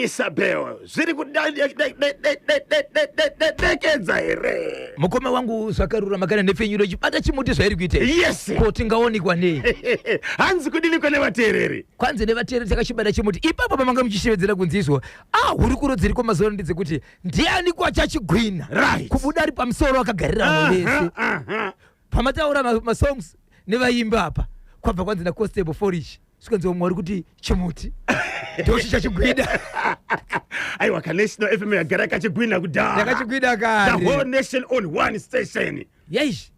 Isabel, zviri kudekedza here? Mukoma wangu zvakarurama kana nhepfenyuro ichibata chimuti zvairi kuita. Yes. Ko tingaonekwa nei? Hanzi kudini kune vateereri? Kwanzi nevateereri takachibata chimuti ipapo pamanga muchishevedzera kunzizwa. Ah, hurukuro dziriko mazuva ano ndedzekuti ndiani kwachachigwina? Right. Kubuda ari pamusoro akagarira vamwe vese. Pamataura masongs nevaimba apa kwabva kwanzi naConstable Forish. Zvikanzi vamwe vari kuti chimuti ndochichachigwida. Aiwa, kaNational FM yagara yakachigwina kudhara. Yakachigwida The kare. whole nation on one station. Yeish.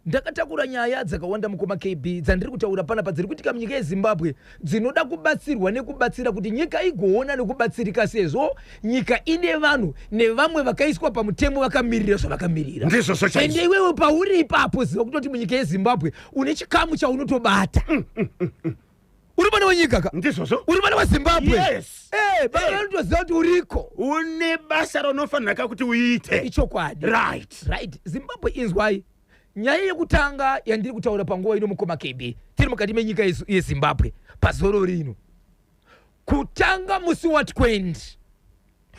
Ndakatakura nyaya dzakawanda mukoma KB dzandiri kutaura panapa dziri kuitika munyika yeZimbabwe dzinoda kubatsirwa nekubatsira kuti nyika igoona nekubatsirika sezvo nyika ine vanhu nevamwe vakaiswa pamutemo vakamirira zvavakamirira. Ndizvozvo chaizvo. Ende iwewe pauri ipapo ziva kutoti munyika yeZimbabwe une chikamu chaunotobata. Uri mwana wenyika ka? Ndizvozvo. Uri mwana weZimbabwe? Yes. Baba vanotoziva kuti uriko. Une basa raunofanira ka kuti uite. Ichokwadi. Right. Right. Zimbabwe inzwai. Nyaya yekutanga yandiri kutaura panguva ino mukoma KB, tiri mukati menyika yeZimbabwe pazoro rino. Kutanga musi wa 20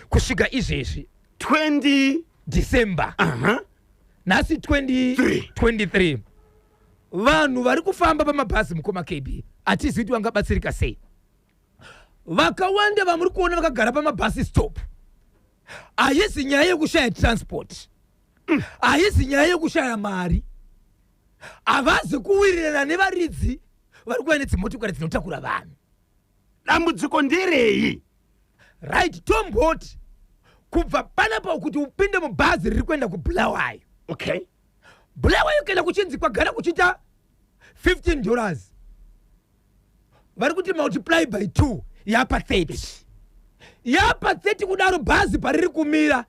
kusvika izvezvi 20 December. Nhasi 3. 23. Vanhu vari kufamba pamabhazi mukoma KB, hatizivi kuti vangabatsirika sei. Vakawanda vamuri kuona vakagara pamabhasi stop, haisi nyaya yekushaya transport, haisi nyaya yekushaya mari, havazi kuwirirana nevaridzi vari kuva nedzimotokari dzinotakura vanhu. Dambudziko nderei? Right, tomboti kubva panapa kuti upinde mubhazi riri kuenda kuBulawayo. Bulawayo kuenda kuchinzi kwagara kuchiita $15. Vari kuti multiply by 2 yapa 30. Yapa 30 kudaro bhazi pariri kumira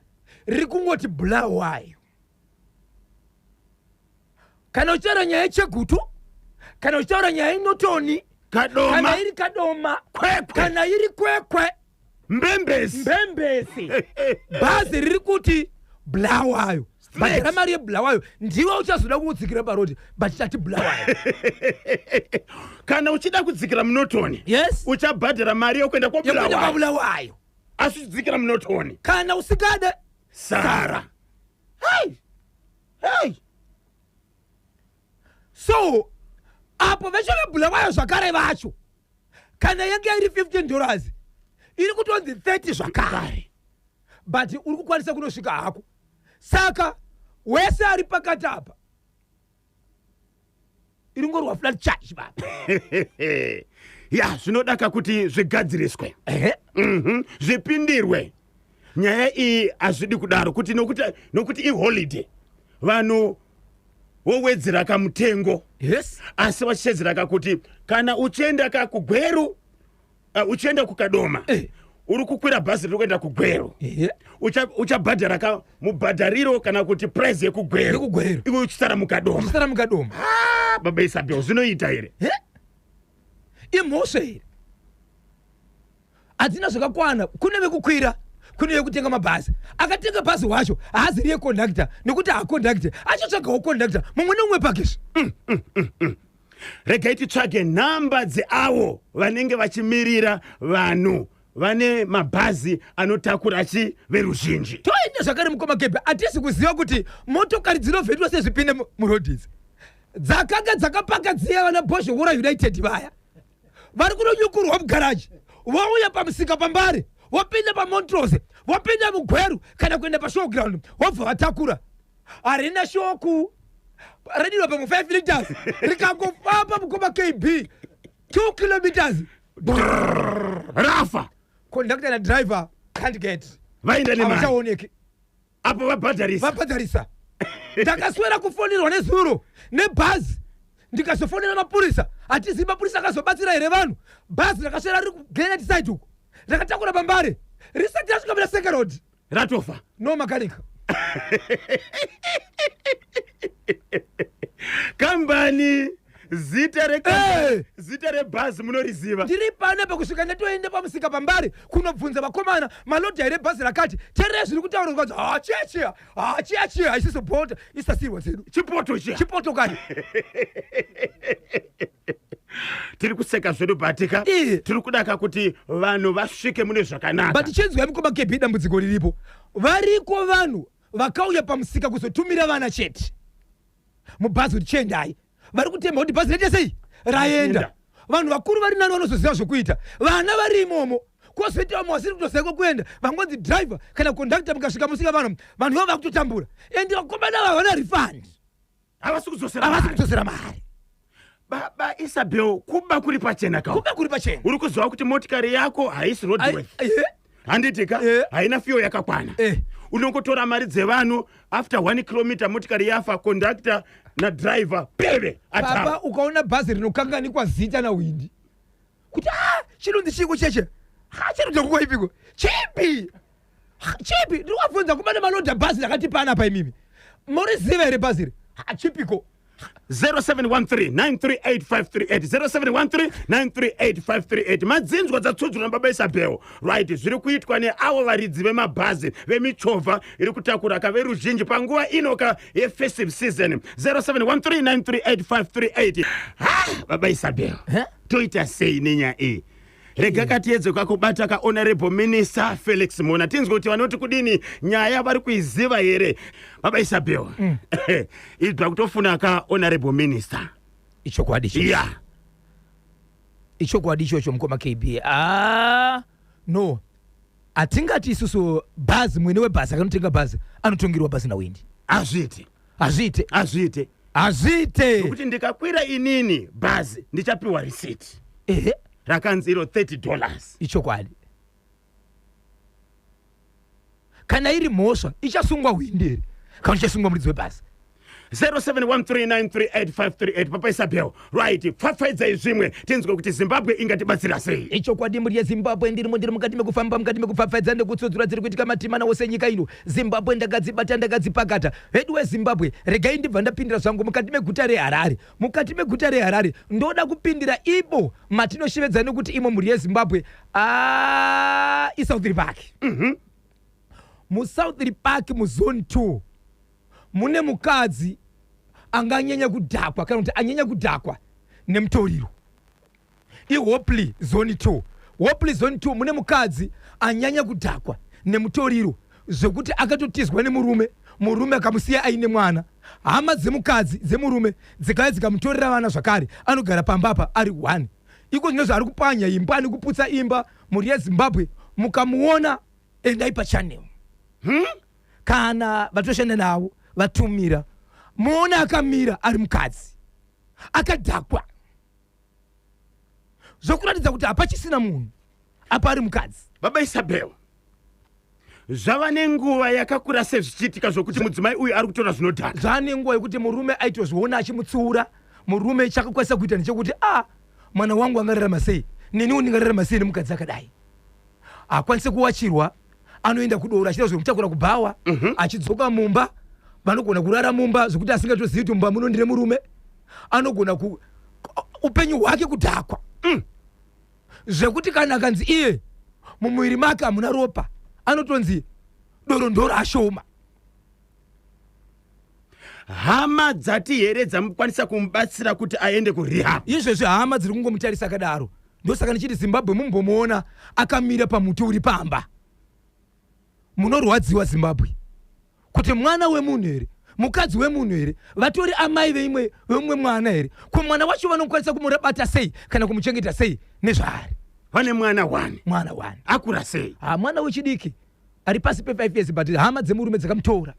riri kungoti Bulawayo. Kana uchitaura nyaya yeChegutu, kana uchitaura nyaya yeNotoni, Kadoma, kana iri Kadoma, Kwekwe, kana iri Kwekwe, Mbembesi, Mbembesi, bhazi riri kuti Bulawayo. Bhadhara mari yeBulawayo, ndiwe uchazoda kudzikira parodi, but tati Bulawayo. Kana uchida kudzikira muNotoni, Yes. uchabhadhara mari yokuenda Yekuenda kwaBulawayo. kwaBulawayo. Asi uchidzikira muNotoni. Kana usikade Sara. Hey! Hey! So apo veshe veBulawayo zvakare vacho, kana yange iri $15 iri kutonzi 30 zvakare, but uri kukwanisa kunosvika hako. Saka wese ari pakati apa iri ngorwa flat charge baba. Ya, zvinodaka kuti zvigadziriswe. Zvipindirwe. Nyaya iyi hazvidi kudaro kuti nokuti iholiday vanhu vowedzera kamutengo. Asi vachishedzera kakuti kana uchienda ka kuGweru, uchienda kuKadoma, uri kukwira bhazi riri kuenda kuGweru, uchabhadhara ka mubhadhariro kana kuti price yekuGweru. YekuGweru. Iwe uchisara muKadoma. Uchisara muKadoma. Baba Isabel, zvinoita here? Imhosva here? Hadzina zvakakwana. Kune vekukwira, kune vekutenga mabhazi. Akatenga bhazi wacho haazi riye conductor, nekuti haaconductor, achatsvagawo conductor mumwe neumwe pakizvi. Regai titsvage nhamba dzeavo vanenge vachimirira vanhu vane mabhazi anotakura chi veruzhinji. Toenda zvakare mukoma Kebe, hatisi kuziva kuti motokari dzinovhetwa sezvipinde murodhi idzi dzakanga dzakapaka dziya vana Bhozhongora United vaya vari kunonyukurwa mugaraji, vouya pamusika paMbare, vopinda paMontrose, vopinda muGweru kana kuenda pashowground, vobva vatakura. Harina shoku radirwa pamwe 5 liters rikangofamba mukoma KB 2 kilometers rafa. Conductor na driver can't get. Vaenda nemari. Havachaoneki. Apo vabhadharisa. Vabhadharisa. Ndakaswera kufonirwa nezuro nebhazi, ndikazofonera mapurisa. Hatizivi mapurisa akazobatsira here vanhu. Bhazi rakaswera riri kuGlen side uko, rakatakura paMbare, risati rasvika pana Seke Road ratofa. No mechanic. Kambani, zita rekambani, zita rebhazi munoriziva? Ndiri pana pakusvika ndatoenda pamusika paMbare kunobvunza vakomana, malodha here bhazi rakati terere zviri kutaura. Zvikanzi ha, chiya chiya, ha, chiya chiya, haisiso bhota isasirwa dzedu. Chipoto chiya. Chipoto kani. Tiri kuseka zvedu, but ka tiri kudaka kuti vanhu vasvike mune zvakanaka. But chinzwai, mukoma KB, dambudziko riripo, variko vanhu vakauya pamusika kuzotumira vana chete mubhazi kuti chiendai. Vari kutemba kuti bhazi rete sei raenda. Vanhu vakuru vari nani, vanozoziva zvokuita. Vana vari imomo, kwozoita vamwe vasiri kutoziva kwekuenda, vangonzi driver kana conductor, mukasvika musika vanhu, vanhu ivo vakutotambura. And vakomana ava havana refund. Havasi kudzosera Havasi mari. Kudzosera mari. Baba Isabel, kuba kuri pachena ka. Kuba kuri pachena. Uri kuziva kuti motikari yako haisi roadworthy, handiti ka? Haina fuel yakakwana. Unongotora mari dzevanhu. After 1 kilometer motikari yafa, conductor nadriver peve. Baba, atava. Ukaona bhazi rinokanganikwa zita nawindi kuti a chinonzi chiko cheche, ha, chinobva kukoipiko, chipi? Ha, chipi? Ndiri kuvabvunza kumane malodha bhazi rakati panapa, imimi muriziva here bhazi iri? Ha, chipiko? 0713 938 538, 0713 938 538. Madzinzwa dzatsudzwa nababa Isabel, right? Zviri kuitwa neavo varidzi vemabhazi, vemichovha iri kutakura kaveruzhinji panguva inoka yefestive season. 0713 938 538. Ha, baba Isabel, Eh? toita sei nenyaya iyi? Rega katiedze kakubata kaHonorable Minister Felix Mhona, tinzwe kuti vanoti kudini. Nyaya vari kuiziva here? Baba Isabel, ibva kutofuna kaHonorable Minister. Ichokwadi ichocho. Ichokwadi ichocho, mukoma KB. A, no, hatingati isusu bhazi, mwene webhazi akanotenga bhazi anotongerwa bhazi nawindi. Hazviiti. Hazviite. Hazviite. Hazviite. Nokuti ndikakwira inini bhazi, ndichapiwa risiti rakanzi iro $30. Ichokwadi. Kana iri mhosva, ichasungwa hwindi here kana ichasungwa muridzi webhazi? 0713938538. Papa Isabel, right, pfapfaidzai zvimwe, tinzwe kuti Zimbabwe ingatibatsira sei. Ichokwadi, mhuri yeZimbabwe, ndirimo, ndiri mukati mekufamba, mukati mekupfapfaidza nekutsudzura dziri kuitika matimana wose nyika ino. Zimbabwe, ndakadzibata, ndakadzipakata. Vedu weZimbabwe, regai ndibva ndapindira zvangu mukati meguta reHarare. Mukati meguta reHarare ndoda kupindira ibo matinoshevedza nekuti imo, mhuri yeZimbabwe, iSouth Park. MuSouth Park, muzone 2, mune mukadzi anganyanya kudhakwa, kana kuti anyanya kudhakwa nemutoriro. IHopley, zone 2. Hopley, zone 2, mune mukadzi anyanya kudhakwa nemutoriro zvekuti akatotizwa nemurume. Murume akamusiya aine mwana. Hama dzemukadzi, dzemurume, dzikauya dzikamutorera vana zvakare. Anogara pamba apa ari 1. Iko zvino zvaari kupwanya imba nekuputsa imba. Mhuri yeZimbabwe, mukamuona, endai pachannel, Kana vatoshanda navo vatumira, muone akamira ari mukadzi akadhakwa zvokuratidza kuti hapachisina munhu apa, ari mukadzi. Baba Isabel, zvava nenguva yakakura sezvichiitika zvokuti mudzimai uyu ari kutora zvinodhaka? Zvaane nguva yekuti murume aitozviona achimutsiura. Murume chakakwanisa kuita ndechekuti, a, mwana wangu angararama sei, neniwo ndingararama sei nemukadzi akadai? Hakwanisi kuwachirwa, anoenda kudoro achiita zvemutakura kubhawa, achidzoka mumba vanogona kurara mumba zvekuti asingatozivi kuti mumba muno ndine murume. Anogona ku upenyu hwake kudhakwa zvekuti kana akanzi iye mumuviri make hamuna ropa, anotonzi doro ndoro ashoma. Hama dzati here dzamukwanisa kumubatsira kuti aende kurehab? Izvezvi hama dziri kungomutarisa akadaro. Ndosaka ndichiti, Zimbabwe, mumbomuona akamira pamuti uri pamba, munorwadziwa, Zimbabwe, kuti mwana wemunhu here, mukadzi wemunhu here, vatori amai veimwe vemumwe mwana here? Ko mwana wacho vanokwanisa kumurabata sei kana kumuchengeta sei nezvaari? Vane mwana one. Mwana one. Akura sei? Ha, mwana wechidiki ari pasi pe5 years, but hama dzemurume dzakamutora.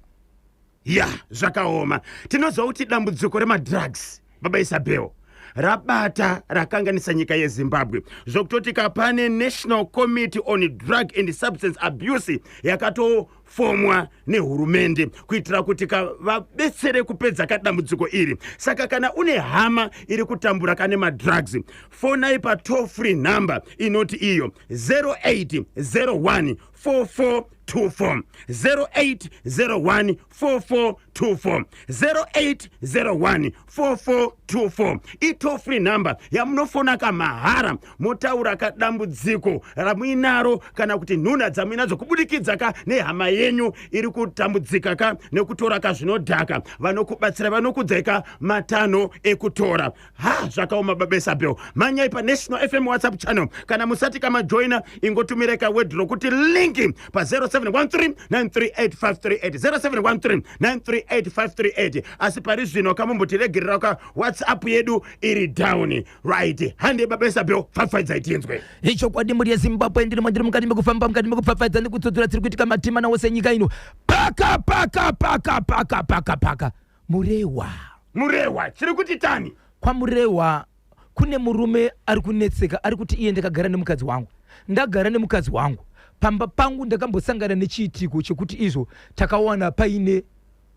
Ya, zvakaoma. Tinoziva kuti dambudziko remadrugs, baba Isabel, rabata, rakanganisa nyika yeZimbabwe, zvokutoti kapane National Committee on Drug and Substance Abuse yakatofomwa nehurumende kuitira kuti vabetsere kupedza kadambudziko iri. Saka kana une hama iri kutambura kane madrugs, fonai patoll free number inoti iyo 0801 4424, 0801 4424, 0801 4424. Itoll free number yamunofona kamahara, motaura kadambudziko ramuinaro kana kuti nhuna dzamuinadzo kubudikidza ka nehama. yenyu iri kutambudzika ka nekutora ka zvinodhaka, vanokubatsira vanokudzai ka matanho ekutora. Ha, zvakaoma baba Isabel. Mhanyai paNational FM WhatsApp channel. Kana musati kamajoina, ingotumirai kaword rokuti link pa 0713938538, 0713938538. Asi pari zvino kamumbotiregerera ka WhatsApp yedu iri down. Right, hande baba Isabel, pfapfaidzai tinzwe. Ichokwadi, mhuri yeZimbabwe, ndirimo, ndiri mukati mekufamba, mukati mekupfapfaidza nekudzodzora dziri kuitika matima nawose nyika ino. Paka paka paka paka paka paka Murehwa. Murehwa, chiri kuti tani? KwaMurehwa kune murume ari kunetseka, ari kuti iye, ndakagara nemukadzi wangu, ndagara nemukadzi wangu pamba pangu, ndakambosangana nechiitiko chekuti izvo takawana paine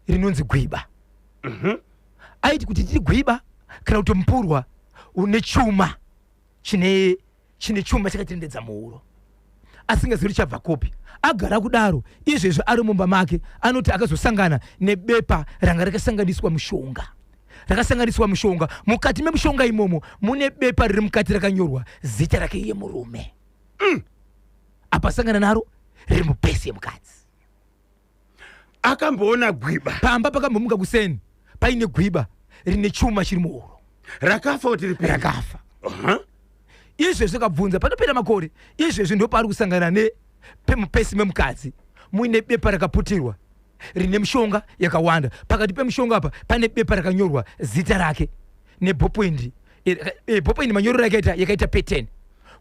rinonzi gwiba. Aiti kuti tiri gwiba kana kuti mupurwa une chuma, chine chuma chakatendedza muhuro, asingazivi kuti chabva kupi. Agara kudaro izvezvi ari mumba make, anoti akazosangana nebepa ranga rakasanganiswa mushonga, rakasanganiswa mushonga. Mukati memushonga imomo mune bepa riri mukati rakanyorwa zita rake iye murume. Apa sangana naro riri mupesi yemukadzi. Akamboona gwiba? Pamba pakambomuka kuseni paine gwiba rine chuma chiri muhuro. Rakafa kuti ripere? Rakafa. Izvezvi akabvunza, panopera makore, izvezvi ndopaari kusangana nepemupesi memukadzi muine bepa rakaputirwa rine mishonga yakawanda. Pakati pemushonga apa pane bepa rakanyorwa zita rake neballpoint. Ballpoint manyorero yakaita pattern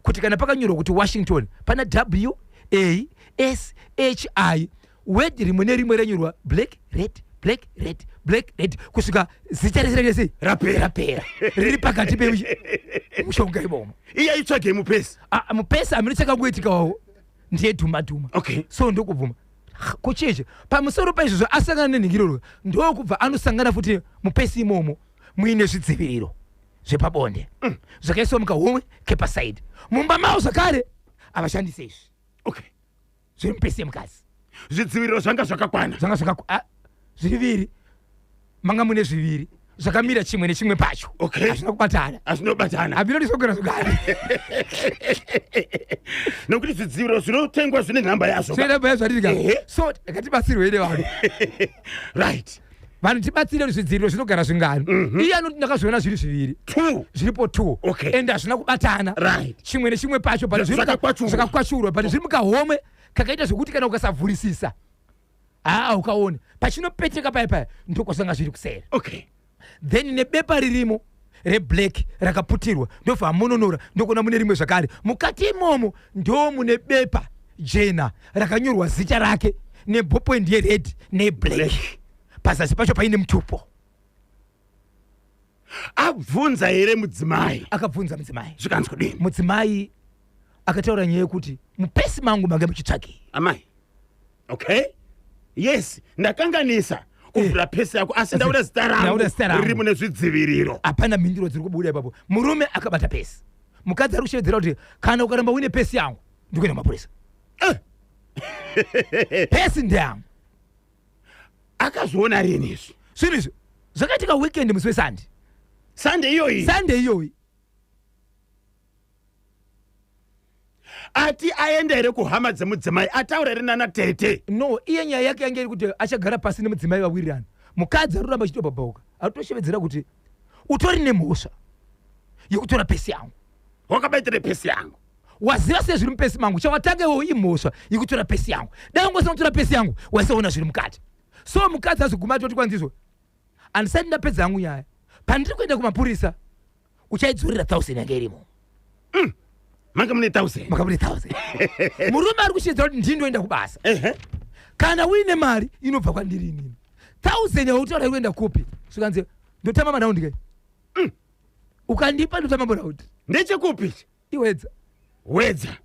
kuti kana pakanyorwa kuti Washington, pana W A S H I, word rimwe nerimwe ranyorwa black, red, black, red, black, red, kusvika zita rese rese Rapera. Rapera, riri pakati pemushonga imomo. Iye aitsvagei mupesi? Ah, mupesi hameno chakangoitikawo, ndiye dhuma dhuma. So ndokubvuma kucheche. Pamusoro paizvozvo asangana nenhingiroro, ndokubva anosangana futi mupesi imomo muine zvidziviriro zvepabonde zvakaiswa mukahomwe kepasaidi mumba mavo zvakare. Havashandise izvi zviri mupesi yemukadzi. Zvidziviriro zvanga zvakakwana? Zvanga zviviri, manga mune zviviri zvakamira chimwe nechimwe pacho. Hazvina kubatana. Hazvinobatana. Hamino ndizogara zvogara. Nokuti zvidziviriro zvinotengwa zvine nhamba yazvo. Zvinamba yazvatirika. So ngatibatsirwei nevanhu. Vanhu tibatsire kuti zvidziviriro zvinogara zvingani. Iye anoti ndakazviona zviri zviviri. Two. Zviripo two. Ende hazvina kubatana. Chimwe nechimwe pacho, but Zvakakwachurwa. Zvakakwachurwa, but zviri mukahomwe kakaita zvekuti kana ukasavhurisisa haa ukaone pachinopeteka paya paya, ndokwazvanga zviri kuseri. Then nebepa ririmo reblack rakaputirwa, ndobva amononora, ndokuona mune rimwe zvakare mukati imomo, ndo mune bepa jena rakanyorwa zita rake neballpoint yered neblack. Black. Pazasi pacho paine mutupo. Abvunza here mudzimai? Akabvunza mudzimai. Zvikanzi kudini? Mudzimai akataura nyaya yekuti mupesi mangu mange muchitsvagei? Amai, okay, yes, ndakanganisa kuvhura pesi yako, asi ndaona zita Ndaona zita rangu rangu. riri mune zvidziviriro. Hapana mhinduro dziri kubuda ipapo. Murume akabata pesi, mukadzi ari kushevedzera kuti kana ukaramba uine pesi yangu, ndikuenda kumapurisa. Pesi ndeyangu. Akazviona rini izvi? Zvinhu izvi zvakaitika weekend, musi weSunday. Sunday iyoyi? Sunday iyoyi. Ati aenda here kuhama dzemudzimai? Ataura here nana tete? No, iye nyaya yake yange iri kuti achagara pasi nemudzimai vawirirana. Mukadzi ari kuramba achitobhabhauka, aritoshevedzera kuti utori nemhosva yekutora pesi yangu. Wakabaitire pesi yangu. Waziva sei zviri mupesi mangu? Chawatanga iwewo imhosva yekutora pesi yangu. Dai ungosina kutora pesi yangu, waisaona zviri mukati. So mukadzi azoguma atoti kwanzizvo, handisati ndapedza hangu nyaya, pandiri kuenda kumapurisa uchaidzorera 1000 yange irimo. Manga mune 1000? Maka mune 1000. Murume ari kushedzera kuti ndindoenda kubasa. Kana uine mari inobva kwandiri inini, 1000 yautaura iri kuenda kupi? Zvikanzi ndotamba maraundi ke, ukandipa ndotamba maraundi. Ndechekupi? Iwedza. Wedza.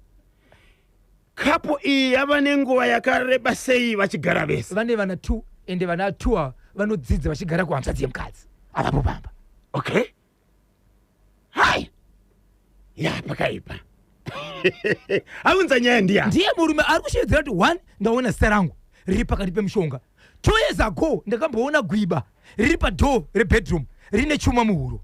Couple iyi yava nenguva yakareba sei vachigara vese? Vane vana two, ende vana two ava vanodzidza vachigara kuhanzvadzi yemukadzi, avapo pamba. Okay, hai, ya, pakaipa. Aunza nyaya ndiya. Ndiye murume ari kushevedzera kuti one, ndaona zita rangu riri pakati pemushonga. 2 years ago ndakamboona gwiba riri padoor rebedroom rine chuma muhuro.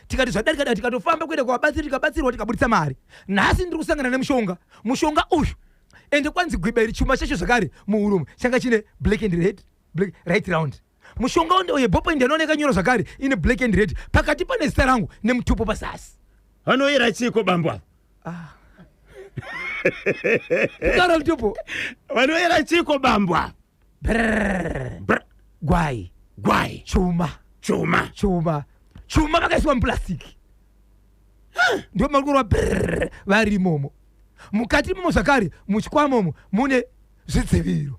Tikati zvadarika da, tikatofamba kuenda kuvabatsiri, tikabatsirwa, tikabudisa mari. Nhasi ndiri kusangana nemushonga. Mushonga uyu Ende kwanzi gwiba iri chuma chacho zvakare muhurumu changa chine black and red, black, right round. Mushonga uye ballpoint yanooneka nyoro zvakare ine black and red. Pakati pane zita rangu nemutupo pasasi. Vanoyera chiiko bambo ava? Ah. Kutaura mutupo. Vanoyera chiiko bambo ava? Brrr. Brr. Gwai. Gwai. Chuma. Chuma. Chuma. Chuma vakaiswa muplastic. Ndipo mari kurwa brrr vari imomo. Mukati imomo zvakare muchikwama umo mune zvidziviro.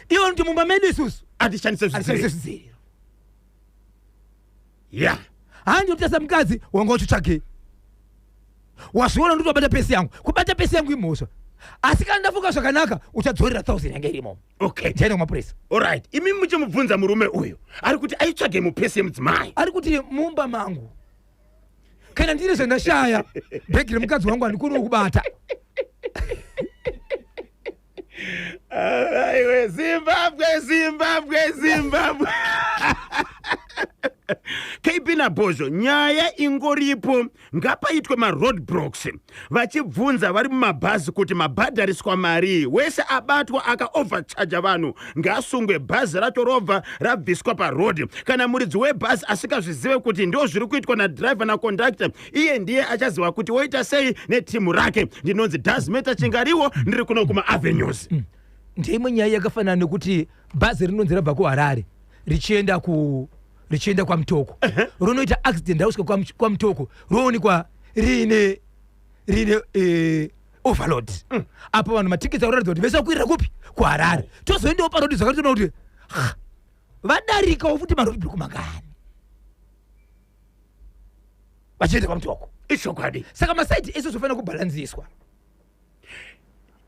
Ivo kuti mumba medu isusu atishandise atishandise zvidziviro. Yeah. Handi kutasa mukadzi wanga uchitsvagei. Wazviona ndoti wabata pesi yangu. Kubata pesi yangu imhosva. Asi kana ndafunga zvakanaka uchadzorera 1000 yange irimo. Okay. Ndiende kumapurisa. Alright. Imi muchimubvunza murume uyu ari kuti aitsvage mupesi yemudzimai. Ari kuti mumba mangu kana ndine zvandashaya bhegi remukadzi wangu handikoni kubata. Aiwe Zimbabwe, Zimbabwe, Zimbabwe. KB naBhozho, nyaya ingoripo, ngapaitwe maroadblocks vachibvunza vari mumabhazi kuti mabhadhariswa mari. Wese abatwa akaovercharge vanhu ngaasungwe, bhazi racho robva rabviswa paroad. Kana muridzi webhazi asingazvizive kuti ndo zviri kuitwa nadhiraivha naconductor, iye ndiye achaziva kuti woita sei netimu rake. Ndinonzi Dasmeta Chingariwo, ndiri kuno kumaavenues. Ndeimwe nyaya yakafanana nekuti bhazi rinonzi rabva kuHarare richienda ku richienda kwaMutoko, rinoita accident rakusvika kwaMutoko roonekwa riine overload. Apo vanhu matikiti akuratidza kuti vese vakwirira kupi? KuHarare. Tozoendawo parodi zvakati toona kuti vadarikawo futi maroadblock mangani vachienda kwaMutoko. Ichokwadi. Saka masaidi ese zvofanira kubhalanziswa.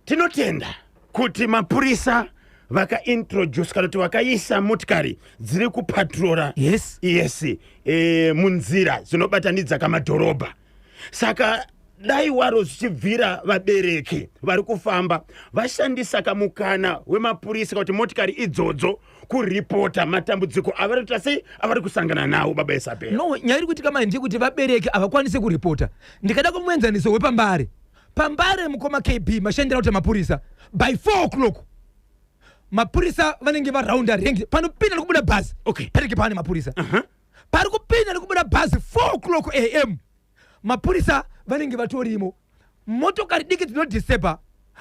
Tinotenda kuti mapurisa vakaintroduce kana kuti vakaisa motikari dziri kupatrora. Yes. Yes, munzira dzinobatanidza kamadhorobha. Saka dai waro zvichibvira vabereki vari kufamba vashandisa kamukana wemapurisa kuti motikari idzodzo kuripota matambudziko avari kuita sei avari kusangana nawo, baba Isabel. No, nyaya iri kuitika manje ndeyekuti vabereki havakwanisi kuripota. Ndikada kumuenzaniso wepambare. Pambare mukoma KB mashandira kuti mapurisa by 4 o'clock mapurisa vanenge varaunda rank panopinda nekubuda bhazi. Okay. Panenge pane mapurisa. Pari kupinda nekubuda bhazi 4 o'clock am mapurisa vanenge vatorimo. Motokari diki dzinodisturba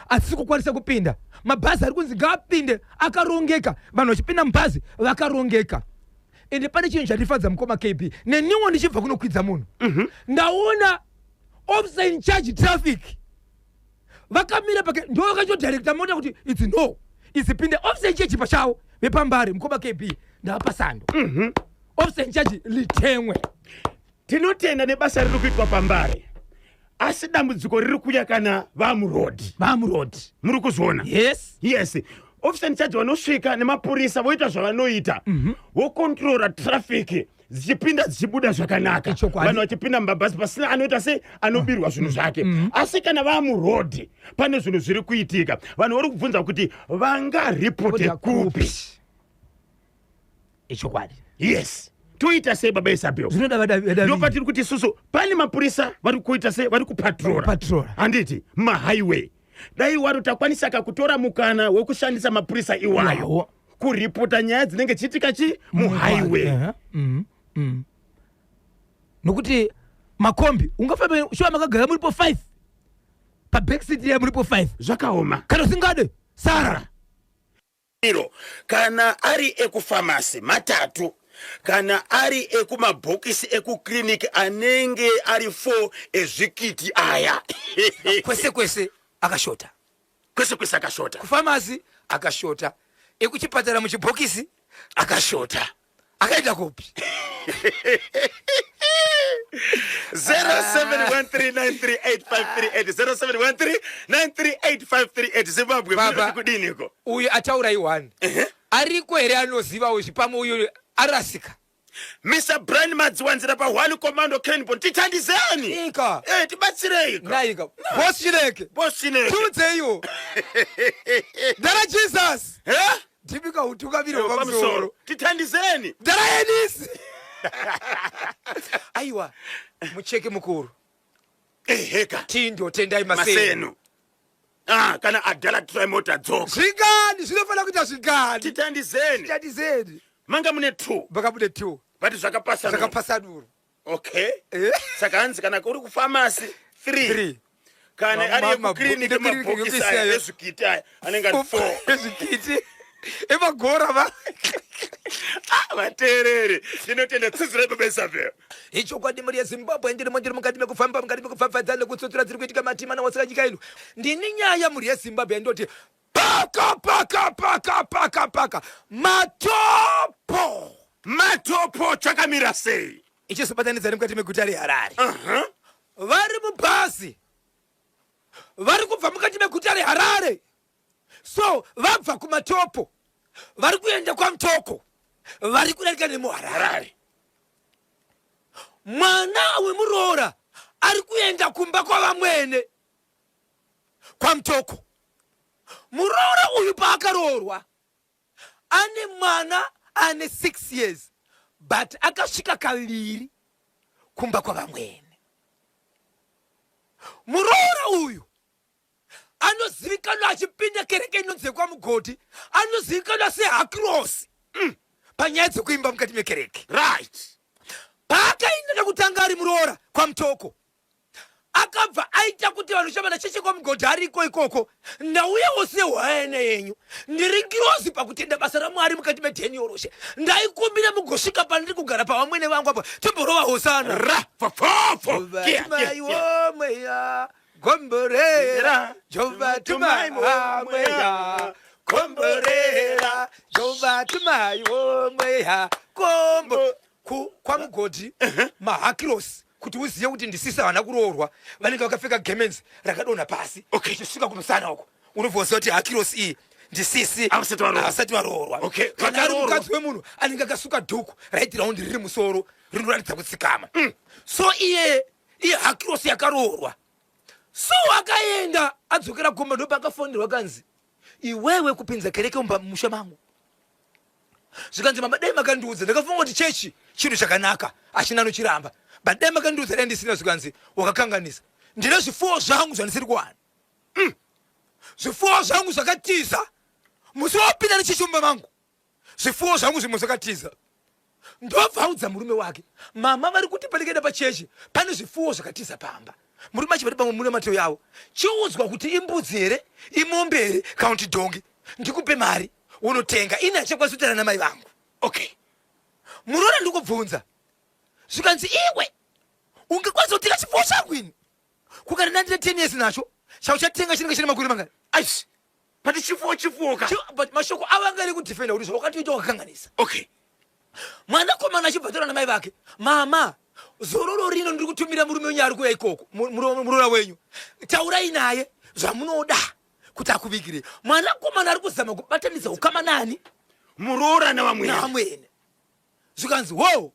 hadzisi kukwanisa kupinda. Mabhazi ari kunzi ngaapinde akarongeka, vanhu vachipinda mubhazi vakarongeka. Ende pane chinhu chandifadza mukoma KB, neniwo ndichibva kunokwidza munhu ndaona officer in charge traffic vakamira pake, ndo vakachodirecta mota kuti idzi no idzi pinde. Officer in charge pachavo vepambare mukoma KB ndavapa sando. Officer in charge litemwe. Tinotenda nebasa riri kuitwa pambare, asi dambudziko riri kuuya kana vamurodhi. Vamurodhi. Muri kuzviona? Yes. Yes, officer in charge vanosvika nemapurisa voita zvavanoita, vokontrora traffic dzichipinda dzichibuda zvakanaka, Ichokwadi. vanhu vachipinda mumabhazi pasina anoita sei anobirwa zvinhu zvake. Asi kana vamurodhi pane zvinhu zviri kuitika, vanhu vari kubvunza kuti vangaripote kupi? Ichokwadi. Yes, toita sei, baba Isabel? Zvinoda Ndopatiri kuti isusu pane mapurisa vari kuita sei, vari kupatrora. Kupatrora. Handiti mahighway? Dai waro takwanisaka kutora mukana wekushandisa mapurisa iwayo Iwawo. kuripota nyaya dzinenge chiitika chi muhighway. Nokuti makombi ungafambe shuwa makagara muripo 5 pabackseat ya muripo 5. Zvakaoma. Kana usingade sara. Iro kana ari ekufamasi matatu, kana ari ekumabhokisi ekukliniki anenge ari 4 ezvikiti aya. Kwese kwese akashota. Kwese kwese akashota. Kufamasi akashota, ekuchipatara muchibhokisi akashota. Akaenda kupi? 0713938538, 0713938538. Zimbabwe. Baba. Munoti kudiniko? Uyu ataura i1 ariko here anozivawo zvipamwe uyu arasika? Mr Brian Madziwanzira pa1 Commando Cranborne, tithandizeni. Ika. Tibatsirei ka. Naika boss Chineke. Boss Chineke. Tiudzeiwo ndara Jesus. Eh? Ndipika utungamiri pamusoro hwepamusoro. Tithandizeni. Ndara yenisi aiwa mucheke mukuru. Eheka. Tindo tendai Masenu. Masenu. Ah, kana adhala torai mota dzoka. Zvingani zvinofanira kuita zvingani? Titandizeni. Titandizeni. Manga mune 2. Manga mune 2. But zvakapasanurwa. Zvakapasanurwa. Okay. Eh. Saka hanzi kana uri kufamasi 3. 3. Kana ari yekukiriniki mabhokisi aya ezvikiti aya anenge ari 4. Ezvikiti. Emagora va. Ah, vateereri ndinotenda tsidzirai baba Isabel. Ichokwadi mhuri yeZimbabwe ndirimo ndiri mukati mekufamba mukati mekupfapfadza nekutsutsura dziri kuitika matima nawasika nyika ino. Ndini nyaya mhuri yeZimbabwe yandoti paka paka paka paka paka matopo Matopo chakamira sei? Ichizobatanidza nemukati meguta reHarare. Vari mubhazi vari kubva mukati meguta reHarare. So vabva kuMatopo vari kuenda kwaMutoko vari kudarika nemuHarare. Mwana wemuroora ari kuenda kumba kwavamwene kwaMutoko. Muroora uyu paakaroorwa ane mwana ane 6 years but akasvika kaviri kumba kwavamwene. Muroora uyu anozivikanwa achipinda kereke inonzi yekwaMugoti, anozivikanwa sehakirosi panyaya dzekuimba mukati mekereke. Right. Paakaenda kekutanga ari muroora kwaMutoko, akabva aita kuti vanhu shamana cheche kwaMugoti ariko ikoko, ndauyawo sehwayana yenyu, ndiri ngirozi pakutenda basa raMwari mukati medheniyoroshe, ndaikumbira mugosvika pandiri kugara pavamwene vangu apa timborova hosana. Ra fofofo. Kia, kia, kia. Mweya Gomborera, Jova tumai mweya. Gomborera, Jova tumai mweya. Kombo ku kwaMugodhi mahakirosi kuti uzive kuti ndisisa havana kuroorwa vanenge vakapfeka gemenzi rakadonha pasi ichisvika kumusana uko unobva waziva kuti hakirosi iyi ndisisi Havasati varoorwa. havasati varoorwa. Kana ari Vakaroorwa. mukadzi wemunhu anenge akasuka dhuku right round riri musoro rinoratidza kutsikama. So iye iye hakirosi yakaroorwa. So akaenda adzokera kumba ndopaakafonerwa kanzi iwewe kupinza kereke mumba musha mangu. Zvikanzi mama dai makandiudza, ndakafunga kuti chechi chinhu chakanaka achina anochiramba, but dai makandiudza dai ndisina. Zvikanzi wakakanganisa, ndine zvifuwo zvangu zvandisiri kuwana. Zvifuwo zvangu zvakatiza musi wapinda nechechi mumba mangu, zvifuwo zvangu zvimwe zvakatiza. Ndobva audza murume wake, mama vari kuti pandikaenda pachechi pane zvifuwo zvakatiza pamba. Murume achibva pamwe mune mateo yavo, chiudzwa kuti imbudzi here, imombe here, kana kuti dhongi, ndikupe mari unotenga, ini hachakwanisi kutaura namai vangu. Muroora ndikubvunza, zvikanzi iwe ungakwanisa kutenga chifuwo changu ini kukana ndandine 10 years nacho, chauchatenga chinenge chine makore mangani? Aish, but chifuwo chifuwo ka. But mashoko avo anga ari kudefenda kuti zvawakatoita wakakanganisa. Mwanakomana achibva taura namai vake, mama zororo rino ndiri kutumira murume wenyu ari kuuya ikoko, muroora wenyu, taurai naye zvamunoda kuti akuvigire. Mwanakomana ari kuzama kubatanidza ukama nani? Muroora navamwene. Navamwene. Zvikanzi wo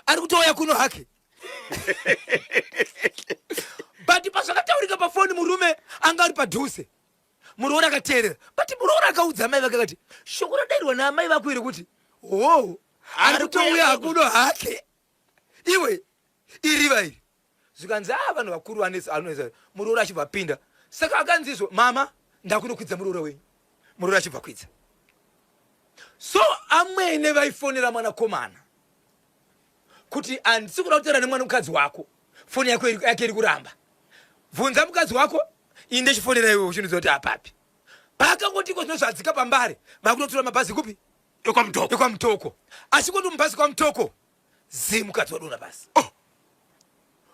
ari kutouya kuno hake. But pazvakataurika pafoni murume anga ari padhuze, muroora akateerera, but muroora akaudza amai vake akati shoko radairwa naamai vako iri kuti wo ari kutouya hakuno hake, iwe iriva iri. Zvikanzi a vanhu vakuru vanesa. Muroora achibva apinda, saka akanzi izvo mama ndakunokwidza muroora wenyu. Muroora achibva kwidza. So amwene vaifonera mwanakomana kuti handisi kuda kutaura nemwana mukadzi wako, foni yako yake iri kuramba, bvunza mukadzi wako ini ndichifonera iwe uchindiudza kuti apapi. Paakangoti iko zvino zvadzika pambare, vakunotora mabhazi kupi? EkwaMutoko. EkwaMutoko. Achingoti mubhazi kwaMutoko, zi mukadzi wadonha pasi. Oh.